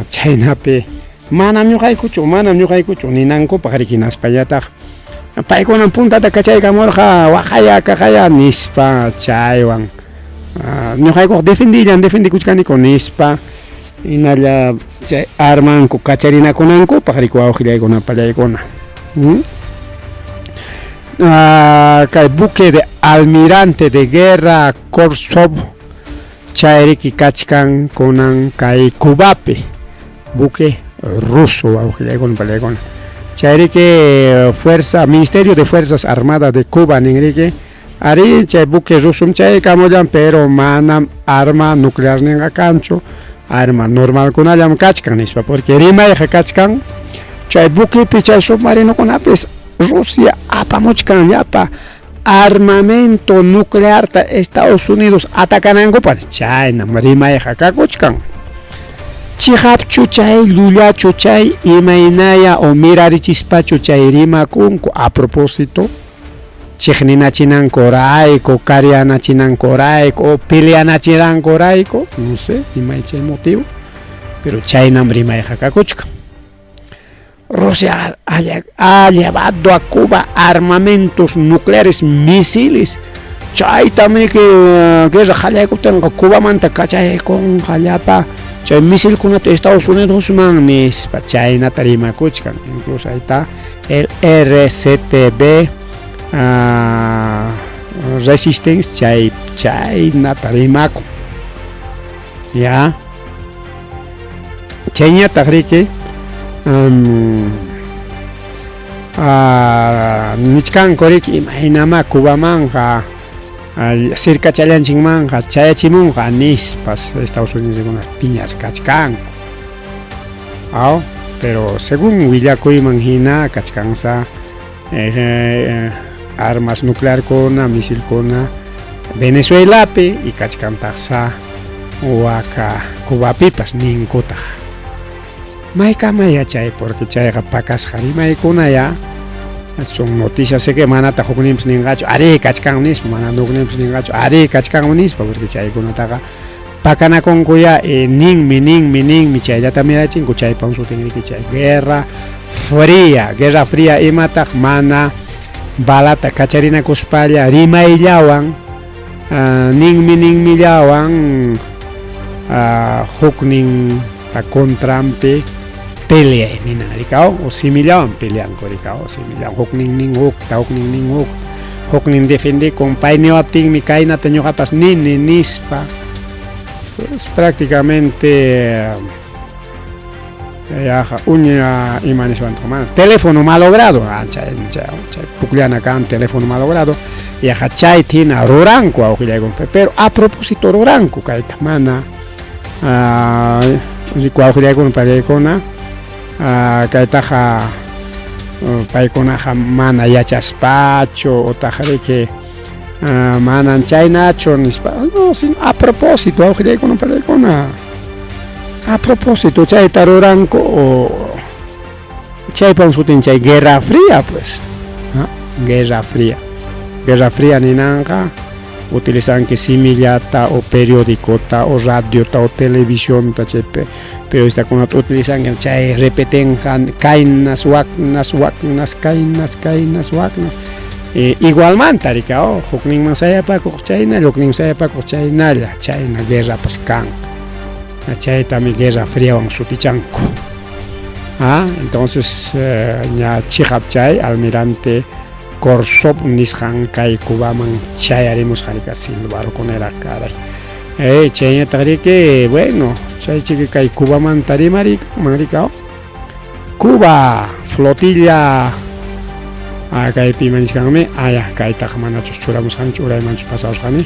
chaynapi manam ñuqaykuchu, manam ñuqaykuchu ninankupaq riki hinaspallataq paykunam puntata kachaykamurqa waqaya kaqaya nispa chaywan ñuqaykuqa defendillan defendikuchkaniku nispa hinalla chay armanku kacharinakunankupaq riki wawqillaykuna pallaykuna. Kay buque de almirante de guerra Korsov chay riki kachkan kunan kay Cubapi, buque ruso wawqillaykuna pallaykuna. Chay riki fuerza Ministerio de Fuerzas Armadas de Cuba nin riki arí chay buque rusum chaykamullan pero manam arma nuclear ninqa kanchu, arma normalkunallam kachkan nispa porque rimayqa kachkan chay buquepi chay submarinokunapis Rusia apamuchkan llapa armamento nuclearta Estados Unidos atacanankupaq chaynam rimayqa kakuchkan. Chiqapchu chay llullachu chay imaynaya o mirarichispachu chay rimakunku a propósito chiqninachinankurayku, karianachinankurayku o peleanachinankurayku, no sé imay chay motivo, pero chaynam rimayqa kakuchkan. Rusia ha llevado a Cuba armamentos nucleares, misiles. Chaytam riki guerra qallaykuptinqa Cubamanta kachaykunqa llapa chay misilkunata Estados Unidosman nispa chaynata rimakuchkan. Incluso ahí está el RCTB Resistance chay chaynata rimakun. Ya. Chayñataq riki nichkanku riki imaynamá Cubamanqa sirkachallanchikmanqa chayachimunqa nispas Estados Unidos piñas kachkanku. Aw, pero según willakuyman hina kachkansa armas nuclearkuna, misilkuna Venezuelapi y kachkantaqsa waka Cubapipas ninkutaq. Maykama yachay porque chayqa pakasqa rimaykuna ya son noticias sé que manataq hukninpas ninqachu arí kachkan nispa, mana hukninpas ninqachu arí kachkan nispa porque chaykunataqa pakanakunku ya ninmi ninmi ninmi chayllata mirachinku chaypa sutin riki chay guerra fría, guerra fría imataq mana balata kacharinakuspalla rimayllawan ninmi ninmillawan huknin pa contranpi peleay ninan rikaw o simillawan peleanku rikaw simillawan huknin nin hukta huknin nin hukta huknin defendikun pay niwaptinmi kaynata ñuqapas nini nispa pues prácticamente yaqa uña ima niswantaq mana teléfono malogrado chay chay pukllana kan teléfono malogrado yaqa chayta hina ruranku wawqillaykuna pero a propósito ruranku kayta mana wawqillaykuna pallaykuna kaytaqa paykunaqa mana yachaspachu utaq riki manan chaynachu nispa no sino a propósito wawqillaykuna pallaykuna a propósito chayta ruranku chaypam sutin chay guerra fría pues guerra fría. Guerra fría ninanqa utilizanki simillata o periodicota o radiota o televisionta chay periodistakunata utilizanki chay repetenqa kaynas waknas waknas kaynas kaynas waknas Igualmanta rikao, hukninman sayapakuq chaynalla, hukninman sayapakuq chaynalla, chayna guerrapas kan. Chaytami guerra friawan sutichanku. Ah, entonces ña chiqap chay almirante Korsov nisqan kay Cubaman chayarimusqa rika silbarukuniraq caray. Chayñataq riki, bueno, chay chiki kay Cubamanta rimarikunman rikao. Cuba flotilla kaypi imanchkanmi aya kaytaqa manachus churamusqanichu uraymanchus pasarusqani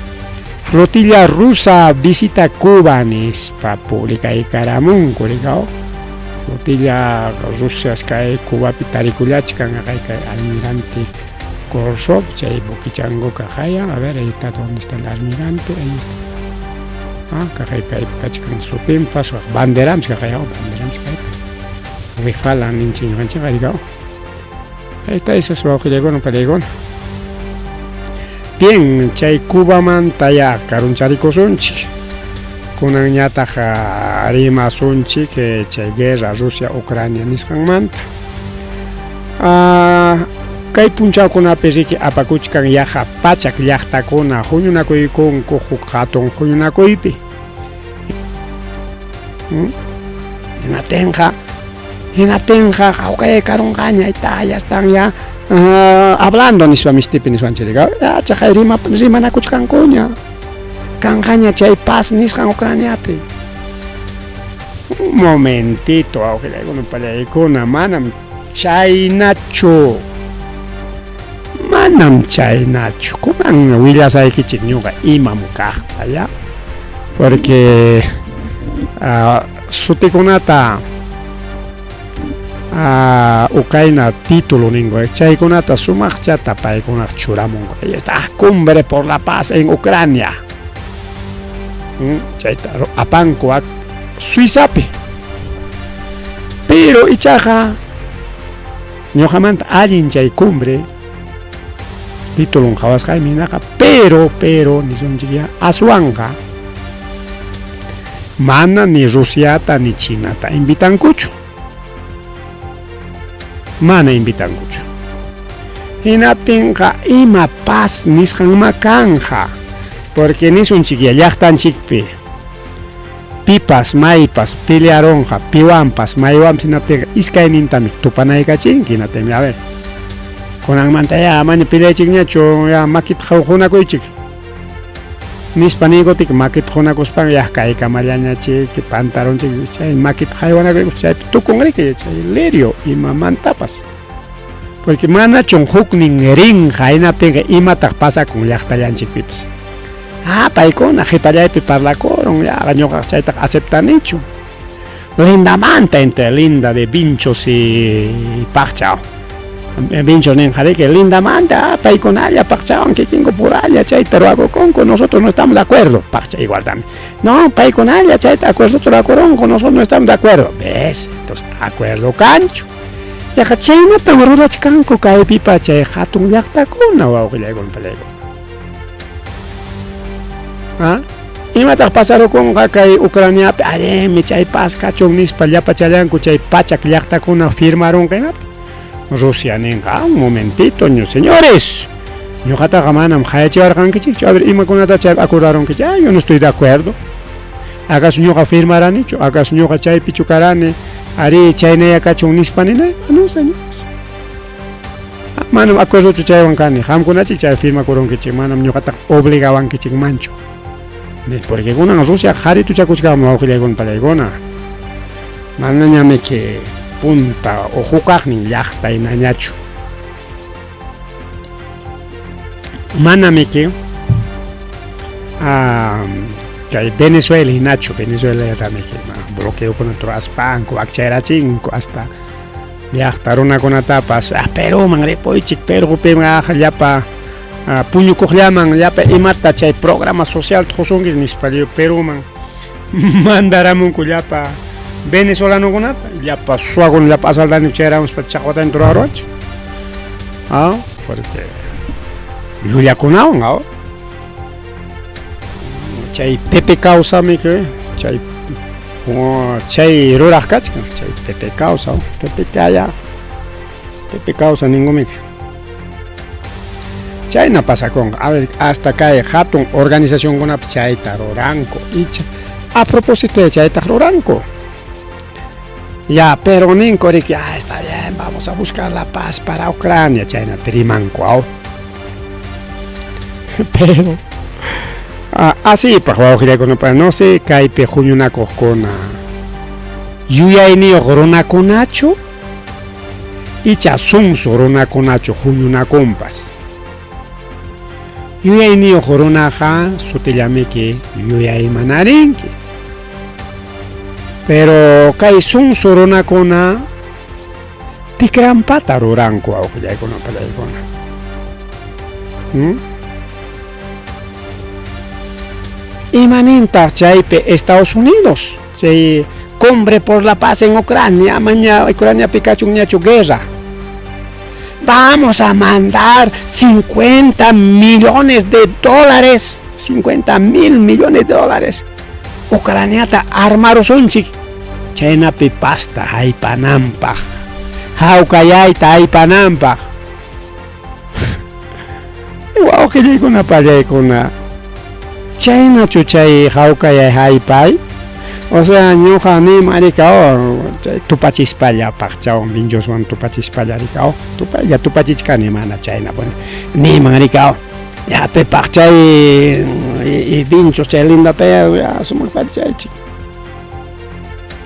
flotilla rusa visita Cuba nispa publicaykaramunku rikao flotilla rusas kay Cubapi tarikullachkan kay kay almirante Korsov chay buquichanguka haya a ver ahí está donde está el almirante ahí está ah kaqay kaypi kachkan sutinpas banderanpas kaqay banderanpas kaypi rifala ninchik ñuqanchikqa rikao ahí está esas wawqillaykuna palaykuna bien chay Cubamanta ya karuncharikusunchik kunanñataq rimasunchik chay guerra Rusia Ucrania nisqanmanta. Kay punchawkunapi riki apakuchkan yaqa pachak llaqtakuna huñunakuykunku huk hatun huñunakuypi. Hinaptinqa hinaptinqa hawkayay karunqaña ayta ya están ya hablando nispa mistipi niswanchik ya chaqay rima rimanakuchkankuña kanqaña chay paz nisqan Ucraniapi. Un momentito, wawqillaykuna pallaykuna, manam chaynachu. Manam chaynachu. Kunan willasaykichik ñuqa imam kaqta, ya. Porque sutikunata ukayna título ninku, chaykunata sumaqchata paykunaq churamunku. Ahí está, cumbre por la paz en Ucrania. Chayta apanku Suizapi. Pero ichaqa ñuqamanta allin chay cumbre titulon qhawasqaymi hinaqa, pero nisunchik ya aswanqa mana ni Rusiata ni Chinata invitankuchu. Mana invitankuchu. Hinaptinqa ima paz nisqanma kanja. Porque nisunchik ya llaqtanchikpi pipas maypas pelearonqa piwanpas maywanpas hinaptinqa iskaynintami tupanaykachinki hinaptinmi a ver kunanmanta ya amaña peleachikñachu ya makita qunakuychik nispa niykutik makita qunakuspan ya kaykamallañachik pantalonchik chay makita haywanakuykus chaypi tukunriki chay lirio imamantapas porque manachun huknin rinqa hinaptinqa imataq pasakun llaqtallanchikpipas ah paykuna qhipallaypi parlakurun ya ñuqaqa chaytaqa aceptanichu lindamanta entre linda de vinchos y paqcha vinchos ninqa riki lindamanta paykunalla paqchawan kikinku puralla chayta ruwakukunku nosotros no estamos de acuerdo paqcha igual también no paykunalla chayta acuerdo ruwakurunku nosotros no estamos de acuerdo ves entonces acuerdo kanchu yaqa chaynatam rurachkanku kaypipa chay hatun llaqtakuna wawqillaykuna palaykuna ah imataq pasarukunqa kay Ucraniapi allinmi chay paz kachun nispa llapachallanku chay pachak llaqtakuna firmarunqa hinapi Rusia ninqa un momentito señores ñuqataqa manam qayachiwarqankichikchu a ver imakunata chaypi acordarunkichik ah yo no estoy de acuerdo acaso ñuqa firmaranichu acaso ñuqa chaypichu karani ari chaynaya kachun nispa ninay no señores manam acuerdochu chaywan kani qamkunachik chay firmakurunkichik manam ñuqataqa obligawankichikmanchu porque kunan Rusia qharituchakuchkanmi wawqillaykuna palaykuna manañamiki punta o hukaqnin llaqta hinañachu manamiki kay Venezuela hinachu Venezuela bloqueokunata ruraspanku wakchayrachinku hasta llaqta runakunatapas Peruman ripuychik Perupim llapa puñukuqllaman llapa imata chay programa social qusunki nispa Peruman mandaramunku llapa venezolanokunata llapa suwakuna llapa asaltante chayaramuspa chaqwatanta ruraruwanchik ah porque llullakunawan ah chay Pepe Causa chay chay ruraq kachkan chay Pepe Causa Pepe Caya Pepe Causa ninkumiki. Chayna pasakunqa. A ver, hasta kay hatun organizacionkunapas chayta ruranku. Icha a propósito de chaytaq ruranku. Ya, pero ninku riki, ah, está bien, vamos a buscar la paz para Ucrania, chaynata rimanku, aw. Pero ah, asipaq wawqillakunapa, no sé, kaypi huñunakuqkuna yuyayniyuq runakunachu icha sunsu runakunachu huñunakunpas. Yuyayniyuq runaqa sutillamiki yuyaymanarinki. Pero kay sunsu runakuna tikrampata ruranku awqillaykuna pallaykuna. Imanintaq chaypi Estados Unidos? Chay cumbre por la paz en Ucrania, amaña Ucraniapi kachunñachu guerra. Vamos a mandar 50 millones de dólares, 50 mil millones de dólares. Ucraniata armarusunchik, chaynapi pasta haypanampaq, hawkayayta haypanampaq. Wawqillaykuna pallaykuna, chaynachu chay hawkayay haypay? O sea, ñuqa nima rikao, chay tupachispalla paqchawan vinchoswan tupachispalla rikao, tupaylla tupachichkani mana chayna bueno, niman rikao. Ya pe paqchay y vinchos chay lindata ya sumaq pachaychik.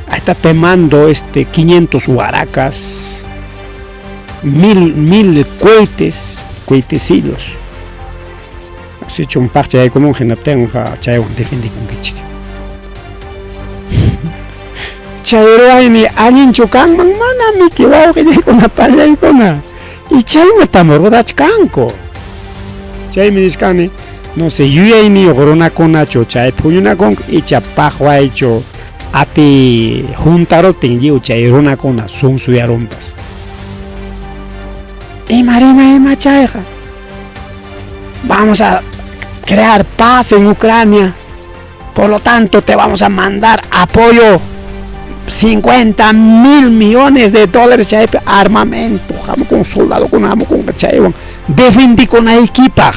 Hasta te mando este 500 huaracas, mil cohetes, cohetecillos. Sichum paqcha yaykumun hinaptinqa chaywan defendikunkichik. Chay ruwaymi allinchu kanman mana miki wawqillaykuna pallaykuna. Y chaynatam rurachkanku. Chaymi nichkani, no sé, yuyayniyuq runakunachu chaypi huñunakunku icha paqwaychu ati huntaruptin lliw chay runakuna sunsuyarunpas. Ima rimay ima chayqa. Vamos a crear paz en Ucrania. Por lo tanto, te vamos a mandar apoyo 50 mil millones de dólares chaypi armamento, hamukun soldadokuna hamukunqa chaywan defendikunaykipaq.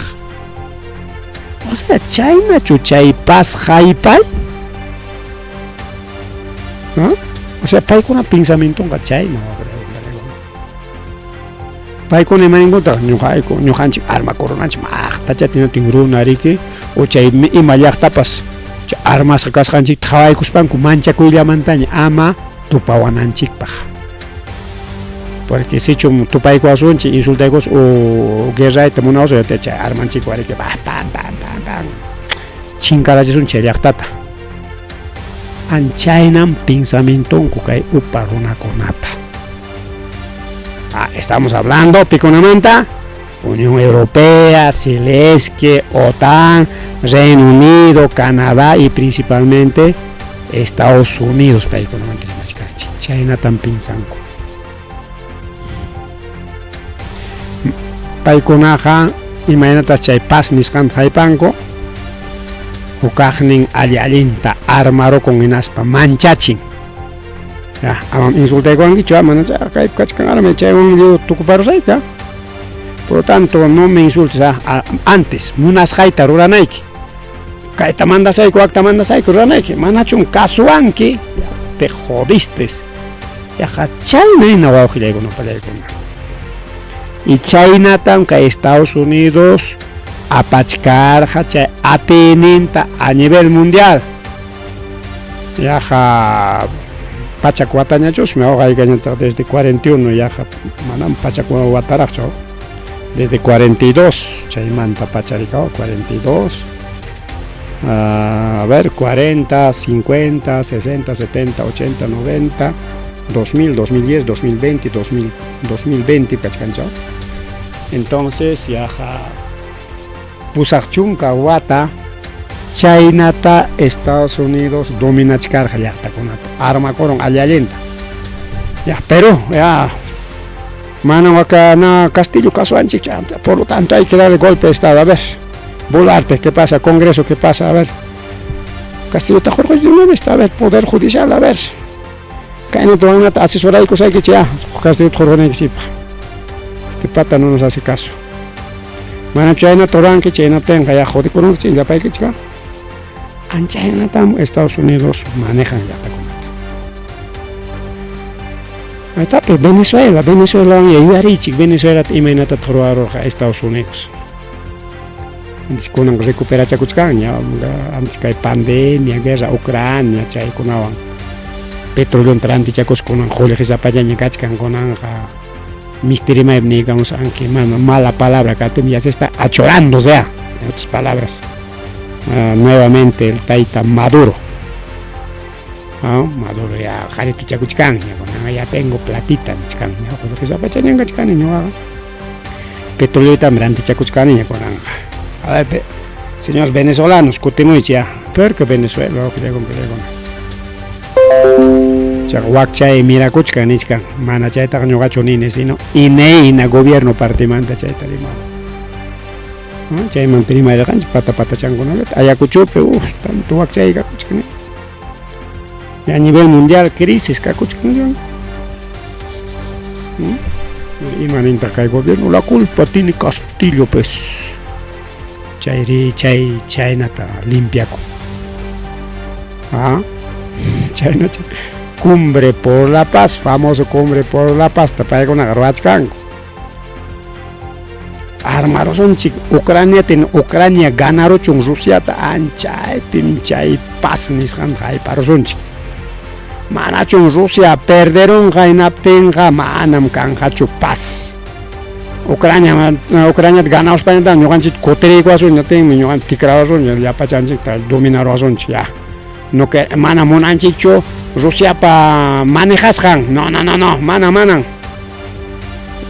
O sea, chaynachu chay paz haypay? ¿No? O sea, paykuna pensamientonqa chayna. Paykuna imaninkuta ñuqayku ñuqanchik armakurunanchik maqtacha tinatin runa riki o chay ima llaqtapas armasqa kasqanchikta qhawaykuspanku manchakuyllamantaña ama tupawananchikpaq. Porque sichum tupaykuwasunchik insultaykuwasun o guerrayta munawasun chay armanchikwan riki pam pam pam pam pam chinkarachisun chay llaqtata. Anchaynam pensamientonku kay upa runakunapa. Ah, estamos hablando pikunamanta Unión Europea, Zelensky, OTAN, Reino Unido, Canadá y principalmente Estados Unidos paykunamanta rimachkanchik. Chaynatam pinsanku. Paykunaqa imaynataq chay paz nisqanta haypanku, hukaqnin alli allinta armarukun hinaspa manchachin. Ya, amam insultaykuwankichu, mana kaypi kachkan armay chaywan lliw tukuparusayki. Por lo tanto, no me insultes, antes munasqayta ruranayki. Kayta mandasayku, wakta mandasayku ruranayki. Manachum kasuwanki, te jodiste. Yaqa chayna hina wawqillaykuna pallaykuna. Y chaynatam kay Estados Unidos apachkarqa chay atiyninta a nivel mundial. Yaqa pachak watañachusmi awqaykañataq desde 41 yaqa manam pachak wataraqchu desde 42 chaymanta pacharikawa 42 a ver 40 50 60 70 80 90 2000 2010 2020 2000 2020 kachkanchaw. Entonces yaqa pusaq chunka wata chaynata Estados Unidos dominachkarqa llaqtakunata, armakurun alli allinta. Ya, Perú, ya, mana wakana Castillo kasuwanchik, por lo tanto hay que darle golpe de Estado. A ver, Boluarte, ¿qué pasa? Congreso, ¿qué pasa? A ver, Castillo está de una vez, a ver, Poder Judicial, a ver. Kaynata wanata asesoraykusaykichik ya, Castillo hurqunaykichikpaq. Este pata no nos hace caso. Mana chaynata ruranki, chaynaptinqa ya jodikurunki llapaykichika. Anchaynatam Estados Unidos manejan llaqtakunata. Aytapi Venezuela, Venezuela yuyarichik, Venezuelata imaynatataq ruwarurqa Estados Unidos. Antes kunan recuperachakuchkanña, antes kay pandemia, guerra Ucrania chaykunawan petroleonta rantichakuspa kunan qullqisapallaña kachkan kunanqa mistirimaypi niykamus aunque mana mala palabra kaptin ya se está achorando, o sea, en otras palabras, nuevamente el tayta Maduro. Maduro ya qarituchakuchkanña kunanqa ya tengo platita nichkanña qullqisapachaña kachkani ñuqaqa. Petroleotam rantichakuchkaniña kunanqa. A ver, señores venezolanos, kutimuychik ya. Peor que Venezuela, wawqillaykuna. Chaqa wakchay mirakuchkan nichkan. Mana chaytaqa ñuqachu nini, sino INEI hina gobierno partimanta chayta riman. Chaymanta rimarirqanchik pata patachankunallata. Ayacuchopi, uff, tanto wakchay kakuchkan. A nivel mundial crisis kakuchkan. Ima nintaq kay gobierno? La culpa tiene Castillo, pues. Chayri chay chaynata limpiakun. Ah, chayna chay. Cumbre por la paz, famoso cumbre por la paz, paykunaqa ruwachkanku. Armarusunchik Ucrania tin Ucrania ganaruchun Rusiata anchaypim chay paz nisqanta hayparusunchik. Manachun Rusia perderunqa hinaptinqa manam kanqachu paz. Ucrania Ucraniata ganaruspañataq ñuqanchik kutiriykuwasun hinaptinmi ñuqanchik tikrawasun llapachanchikta dominaruwasunchik ya. No que mana munanchikchu Rusiapa manejasqan. No, no, no, no, mana manan.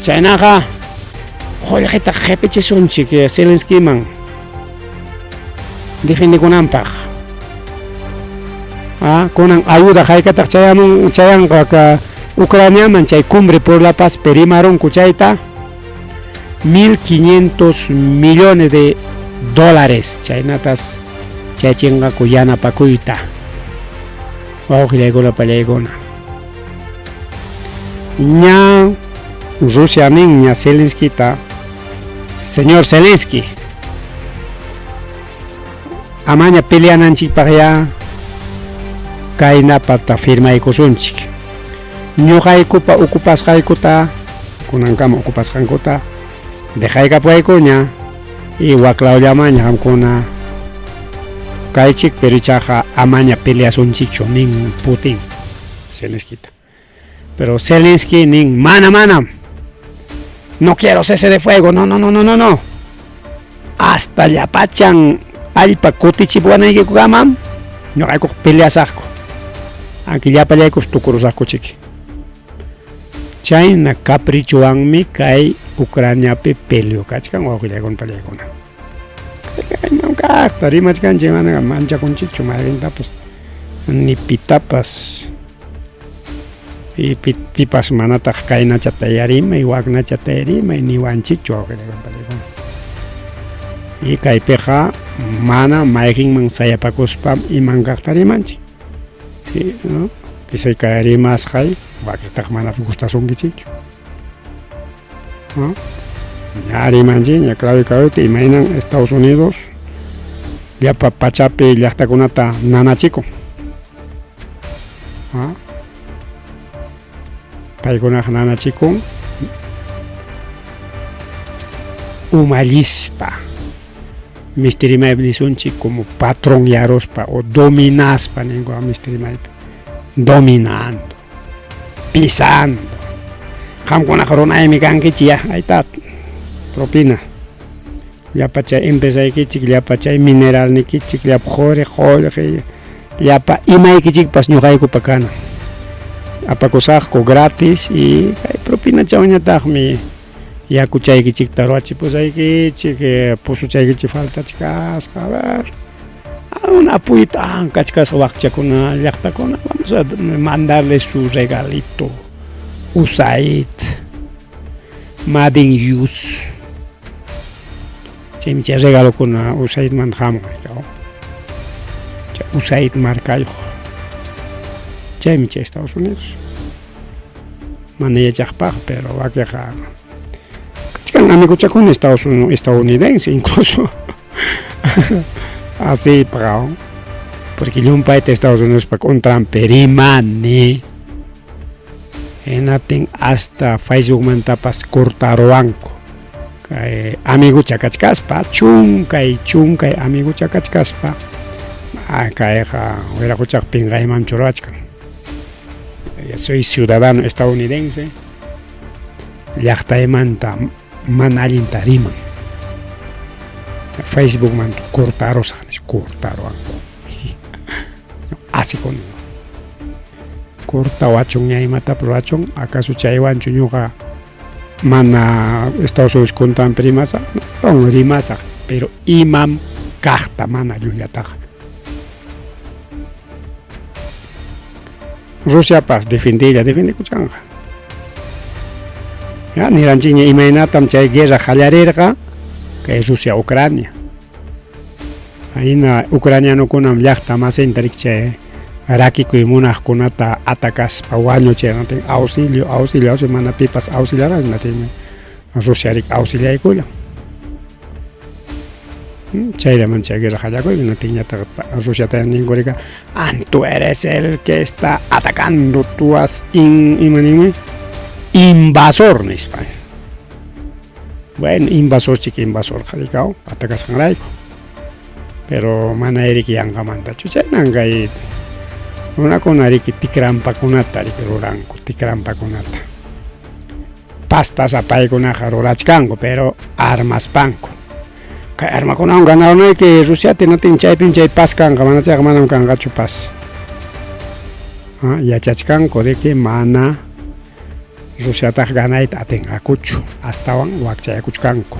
Chaynaqa qullqita qipichisunchik Zelenskiman defendekunanpaq. Ah, kunan ayuda haykataq chayamun chayanqa ka Ucraniaman chay cumbre por la paz rimarunku chayta 1500 millones de dólares chaynatas chayachinqaku yanapakuyta. Wawqillaykuna pallaykuna. Ña Rusia nin ña Zelenskita, señor Zelensky, amaña peleananchikpaq ya kaynapata firmaykusunchik. Ñuqaykupa ocupasqaykuta, kunankama ocupasqankuta dejaykapuwaykuña y waklawllamaña qamkuna kaychik, pero ichaqa amaña peleasunchikchu nin Putin Zelenskita. Pero Zelensky nin, mana, mana, no quiero cese de fuego, no, no, no, no, no, no. Hasta llapachan allpa kutichipuwanaykikukamam ñuqaykuqa peleasaqku. Aunque llapallaykus tukurusaqku chiki. Chayna caprichowanmi kay Ucraniapi peleo kachkan wawqillaykuna pallaykuna. Imam kaqta rimachkanchik mana manchakunchikchu mayqintapas ni pitapas y pipas manataq kaynachata yarimay waknachata yarimay niwanchikchu wawqillaykuna pallaykuna. Y kaypiqa mana mayqinman sayapakuspam iman kaqta rimanchik. Sí, ¿no? Quizá kay rimasqay wakitaq mana gustasunkichikchu. ¿No? Ña rimanchikña claro claro imaynan Estados Unidos llapa pachapi llaqtakunata nanachikun. ¿No? Paykunaqa nanachikun umallispa mistirimaypi nisunchik como patrón yaruspa o dominaspa ninku mistirimaypi dominando, pisando. Qamkunaqa runaymi kankichik ya, ahí está, propina. Llapa chay empresaykichik, llapa chay mineralnikichik, llapa quri, qullqi, llapa imaykichikpas ñuqaykupa kanan. Apakusaqku gratis y kay propinachawanñataqmi yakuchaykichikta ruwachipusaykichik, pusuchaykichik faltachkasqa, a ver. Algún apoyito kachkasqa wakchakuna llaqtakuna, vamos a mandarle su regalito. USAID, Made in US. Chaymi chay regalokuna USAIDmanta hamun, chay USAID markayuq. Chaymi chay Estados Unidos. Mana yachaqpaq, pero wakiqa Kachkan amiguchakuna Estados Unidos, estadounidense incluso. Así pagao. Porque llumpayta Estados Unidos pa contranpi rimani. Hinaptin hasta Facebookmantapas cortaruwanku. Kay amigucha kachkaspa, chunkay chunkay amigucha kachkaspa, kayqa wiraquchaq pinqayman churachkan. Soy ciudadano estadounidense, llaqtaymanta mana allinta riman. Facebookmanta cortarusaq nispa, cortaruwanku. Asikuni. Cortawachunña imatapas ruwachun, acaso chaywanchu ñuqa mana Estados Unidos contranpi rimasaq, astawan rimasaq, pero imam kaqta mana llullataqa. Rusiapas defendiylla defendikuchkanqa. Ya niranchikña imaynatam chay guerra qallarirqa kay Rusia Ucrania. Hina ucranianokunam llaqta masinta riki chay rakikuy munaqkunata atakaspa wañuchirqan auxilio, auxilio, auxilio mana pipas auxiliarqachu hinaptinmi Rusia riki auxiliaykullan. Chayllaman chay guerra qallakuy hinaptinñataq Rusiata ninkurika tú eres el que está atacando, tú has in, ima ninmi invasor nispa. Bueno, invasor chik invasor qarikaw atacasqanrayku. Pero mana riki yanqamantachu chaynan kay runakuna riki tikrampakunata riki ruranku, tikrampakunata. Pastasa paykunaqa rurachkanku, pero armaspanku. Kay armakunawan ganarunayki Rusiata hinaptin chaypim chay paz kanqa, mana chayqa manam kanqachu paz. Yachachkanku de que mana Rusiataq ganayta atinqakuchu, astawan wakchayakuchkanku.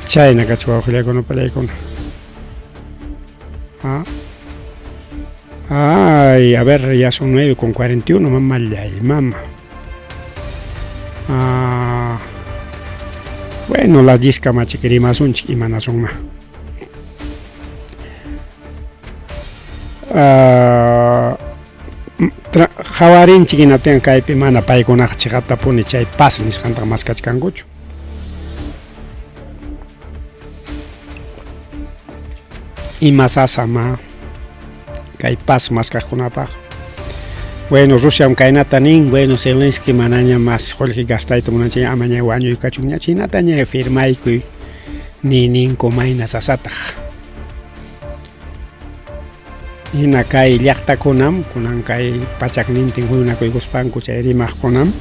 Chayna kachka wawqillaykuna palaykuna. Ay, a ver, ya son 9:41, mamallay, mama. Bueno, las 10 kamachik rimasunchik imanasunma. Qhawarinchik hinaptin kaypi mana paykunaqa chiqaptapuni chay paz nisqantaqa maskachkankuchu. Ima sasama kay paz maskaqkunapaq. Bueno, Rusiam kaynata nin, bueno, Zelensky manaña mas qullqi gastayta munanchik amaña wañuykachunña chinataña firmaykuy nininku mayna sasataq. Hina kay llaqtakunam kunan kay pachaknintin huñunakuykuspanku chay rimaqkunam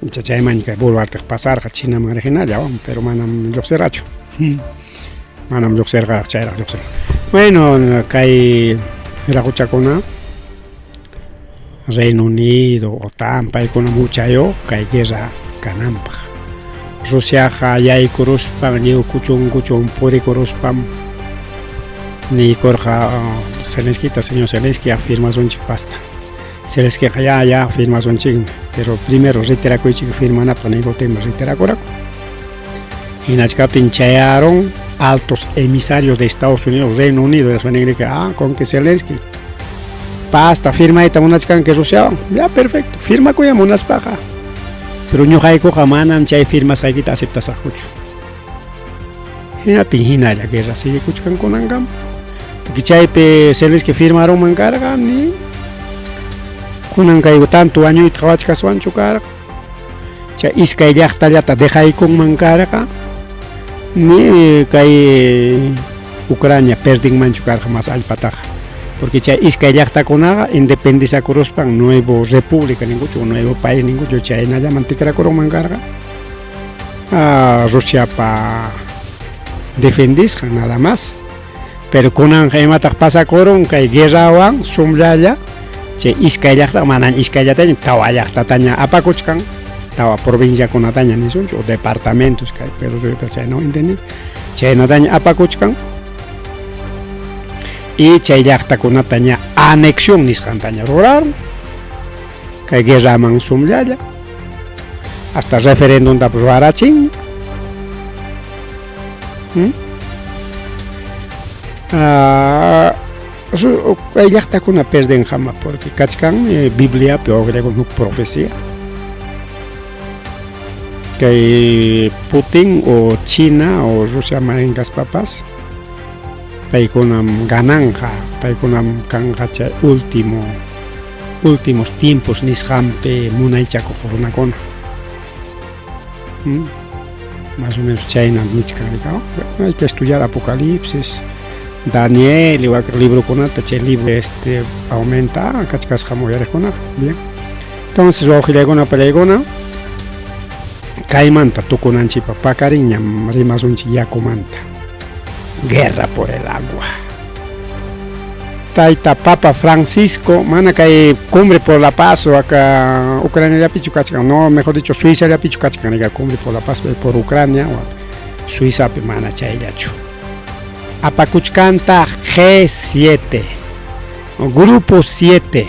icha chayman kay Boluarteq pasarqa Chinaman riqhinalla, pero manam lluqsirqachu. Manam lluqsirqaraq chayraq lluqsirqa. Bueno, kay iraquchakuna Reino Unido, OTAN, paykunam huchayuq kay guerra kananpaq. Rusiaqa yaykuruspan lliw kuchun kuchun purikuruspam niykurqa Zelenskita, señor Zelensky, firmasunchik pasta. Zelenskyqa ya, ya firmasunchikmi, pero primero retirakuychik firmanapaq niykuptinmi retirakuraku. Hinachkaptin chayarun altos emisarios de Estados Unidos, Reino Unido, ah, con que Zelensky pasta firmayta munachkanki Rusiawan, ya perfecto, firmakuya munaspaqa. Pero ñuqaykuqa manam chay firmasqaykita aceptasaqkuchu. Hinaptin hinalla guerra siguikuchkan kunankama. Porque chaypi Zelensky firmarunman karqa ni kunan kay tanto wañuyta qawachkaswanchu karqa. Chay iskay llaqtallata dejaykunman karqa ni kay Ucrania perdinmanchu karqa mas allpataqa. Porque chay iskay llaqtakunaqa independizakuruspan nuevo república ninkuchu, nuevo país ninkuchu chaynallaman tikrakurunman karqa. Rusiapa defendisqan nada más. Pero kunanqa imataq pasakurun kay guerrawan sumllalla chay iskay llaqta mana iskayllataña tawa llaqtataña apakuchkan, tawa provinciakunataña nisunchu o departamentos kay Perú suyupi chay no entendí. Chaynataña apakuchkan y chay llaqtakunataña anexión nisqantaña rurarun kay guerraman sumllalla hasta referéndumtapas ruwarachin. Kay llaqtakuna perdenqama porque kachkanmi Bibliapi wawqillakuna huk profecía. Kay Putin o China o Rusia manin kaspapas paykunam gananqa, paykunam kanqa chay último últimos tiempos nisqanpi munaychakuq runakuna. ¿Mm? Más o menos chayna nichkan bueno, hay que estudiar Apocalipsis, Daniel, igual que librokunata, chay libro este aumenta kachkasqa uyariqkunaqa, bien. Entonces wawqillaykuna palaykuna kaymanta tukunanchikpa paqarinñam rimasunchik yakumanta. Guerra por el agua. Tayta Papa Francisco, mana kay Cumbre por la Paz o acá Ucraniallapichu kachkan, no, mejor dicho, Suizallapichu kachkan, riga Cumbre por la Paz por Ucrania, Suizapi mana chayllachu. Apakuchkanta G7, Grupo 7.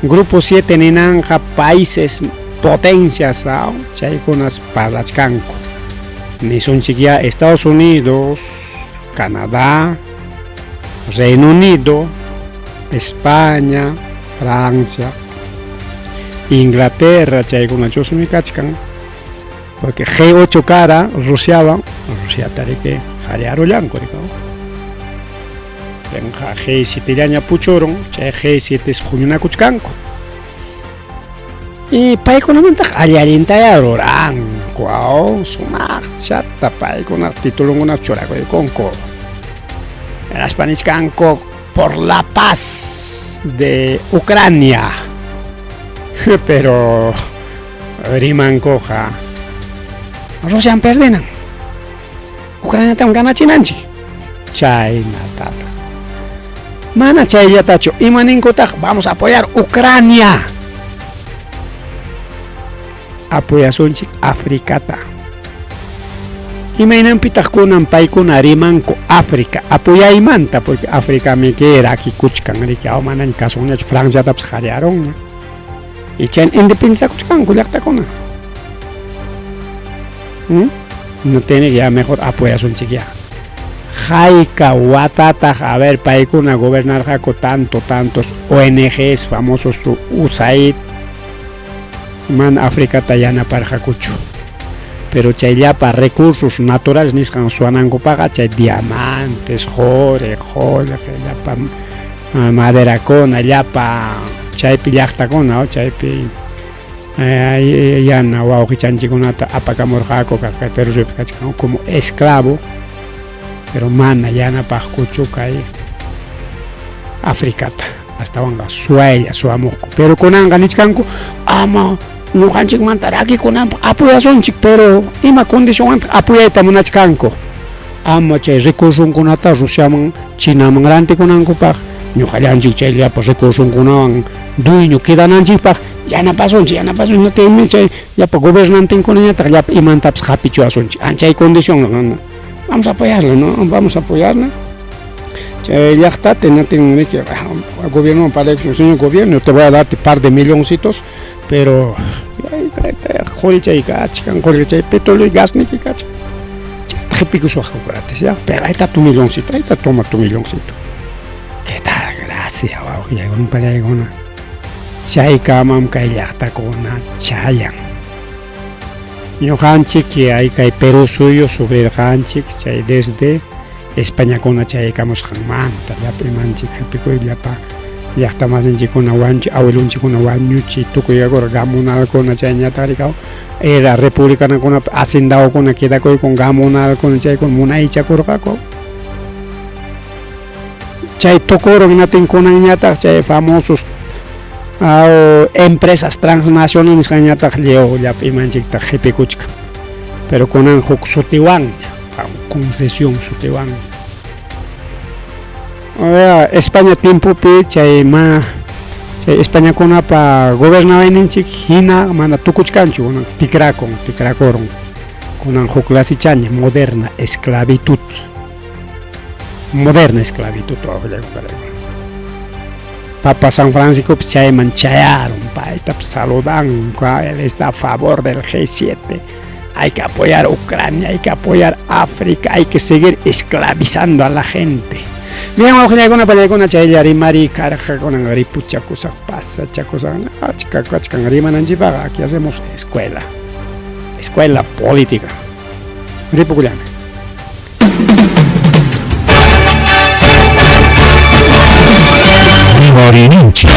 Grupo 7 ninanqa países potencias chaykunas parlachkanku. Nisunchik ya Estados Unidos, Canadá, Reino Unido, España, Francia, Inglaterra, chaykunachusmi kachkan. Porque G8 kara Rusiawan, Rusiata riki qallarullanku riki. Tenqa G7llaña puchurun, chay G7 huñunakuchkanku. Y paykunamantaq allallintaya ruranku, sumaqchata paykuna titulunkunata churakuykunku. Hinaspa nichkanku por la paz de Ucrania. Pero rimankuqa Rusian perdenan. Ucraniatam ganachinanchik. Chaynatataq. Mana chayllatachu, ima ninkutaq vamos a apoyar Ucrania. Apoyasunchik Africata. Imaynanpitaq kunan paykuna rimanku África apoyaymanta, porque Africami rakikuchkan riki, manaña kasunñachu Franciatapas qaryarunña. Y chay independizakuchkanku llaqtakuna. ¿Mm? No tiene ya mejor apoyasunchik ya. Hayka watataq, a ver, paykuna gobernarqaku tanto, tantos ONGs famosos USAID, mana Africata yanaparqakuchu. Pero chay llapa recursos naturales nisqan suwanankupaqa chay diamantes, quri, qullqi, llapa maderakuna, llapa chaypi llaqtakuna, chaypi yana wawqichanchikkunata apakamurqaku kay Perú suyupi kachkan como esclavo, pero mana yanapaqkuchu kay Africata, astawanqa suwaylla suwamuqku. Pero kunanqa nichkanku ama ñuqanchikmanta rakikunanpaq apoyasunchik, pero ima condicionwantaq apoyayta munachkanku. Ama chay recursunkunata Rusiaman, Chinaman rantikunankupaq, ñuqallanchik chay llapa recursunkunawan dueño quedananchikpaq yanapasunchik, yanapasunchik, no tiene chay llapa gobernantinkunañataq llapa imantapas hapichuwasunchik. Chay condición, vamos a apoyarla, ¿no? Vamos a apoyarla. Chay llaqtata natin riki gobierno para señor gobierno, te voy a dar par de milloncitos, pero quri chay kachkan, quri chay petróleo y gas niki kachkan. Chayta qhipikusaqku gratis, ya, pero ahí está tu milloncito, ahí está, toma tu milloncito. ¿Qué tal? Gracias, wawqillaykuna palaykuna. Chaykamam kay llaqtakuna chayan. Ñuqanchik hay kay Perú suyu sufrirqanchik chay desde Españakuna chayaykamusqanmanta llapa imanchik qhipikuy llapa llaqta masinchikkuna wanchi awilunchikkuna wañuchi tukuykakura gamunalkuna chayñataq rikaw era republicanakunapi hacendadokuna quedakuykun gamunalkuna chaykuna munaychakurqaku. Chay tukurun hinaptin kunanñataq chay famosos empresas transnacionales nisqanñataq lliw llapa imanchiktaq qhipikuchkan. Pero kunan huk sutiwanña, concesión sutiwan. España tiempopi chay ma chay Españakunapa gobernawayninchik hina mana tukuchkanchu, kunan tikrakun, tikrakurun. Kunan huk clasichaña moderna esclavitud. Moderna esclavitud Papa San Francisco chayman chayarun, paytapas saludanku, él está a favor del G7. Hay que apoyar a Ucrania, hay que apoyar a África, hay que seguir esclavizando a la gente. Bien, wawqillaykuna, pallaykuna, chaylla rimari karqa kunan ripuchakusaq, pasachakusaq, achka kachkan rimananchikpaqa. Aquí hacemos escuela. Escuela política. Ripukullami. Rimarininchik.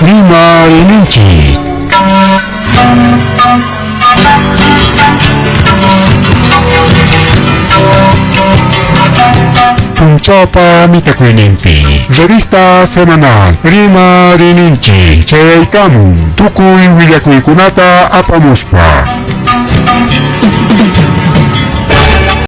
Rimarininchik. Punchawpa mitakuyninpi. Revista semanal Rimarininchik chayaykamun tukuy willakuykunata apamuspa.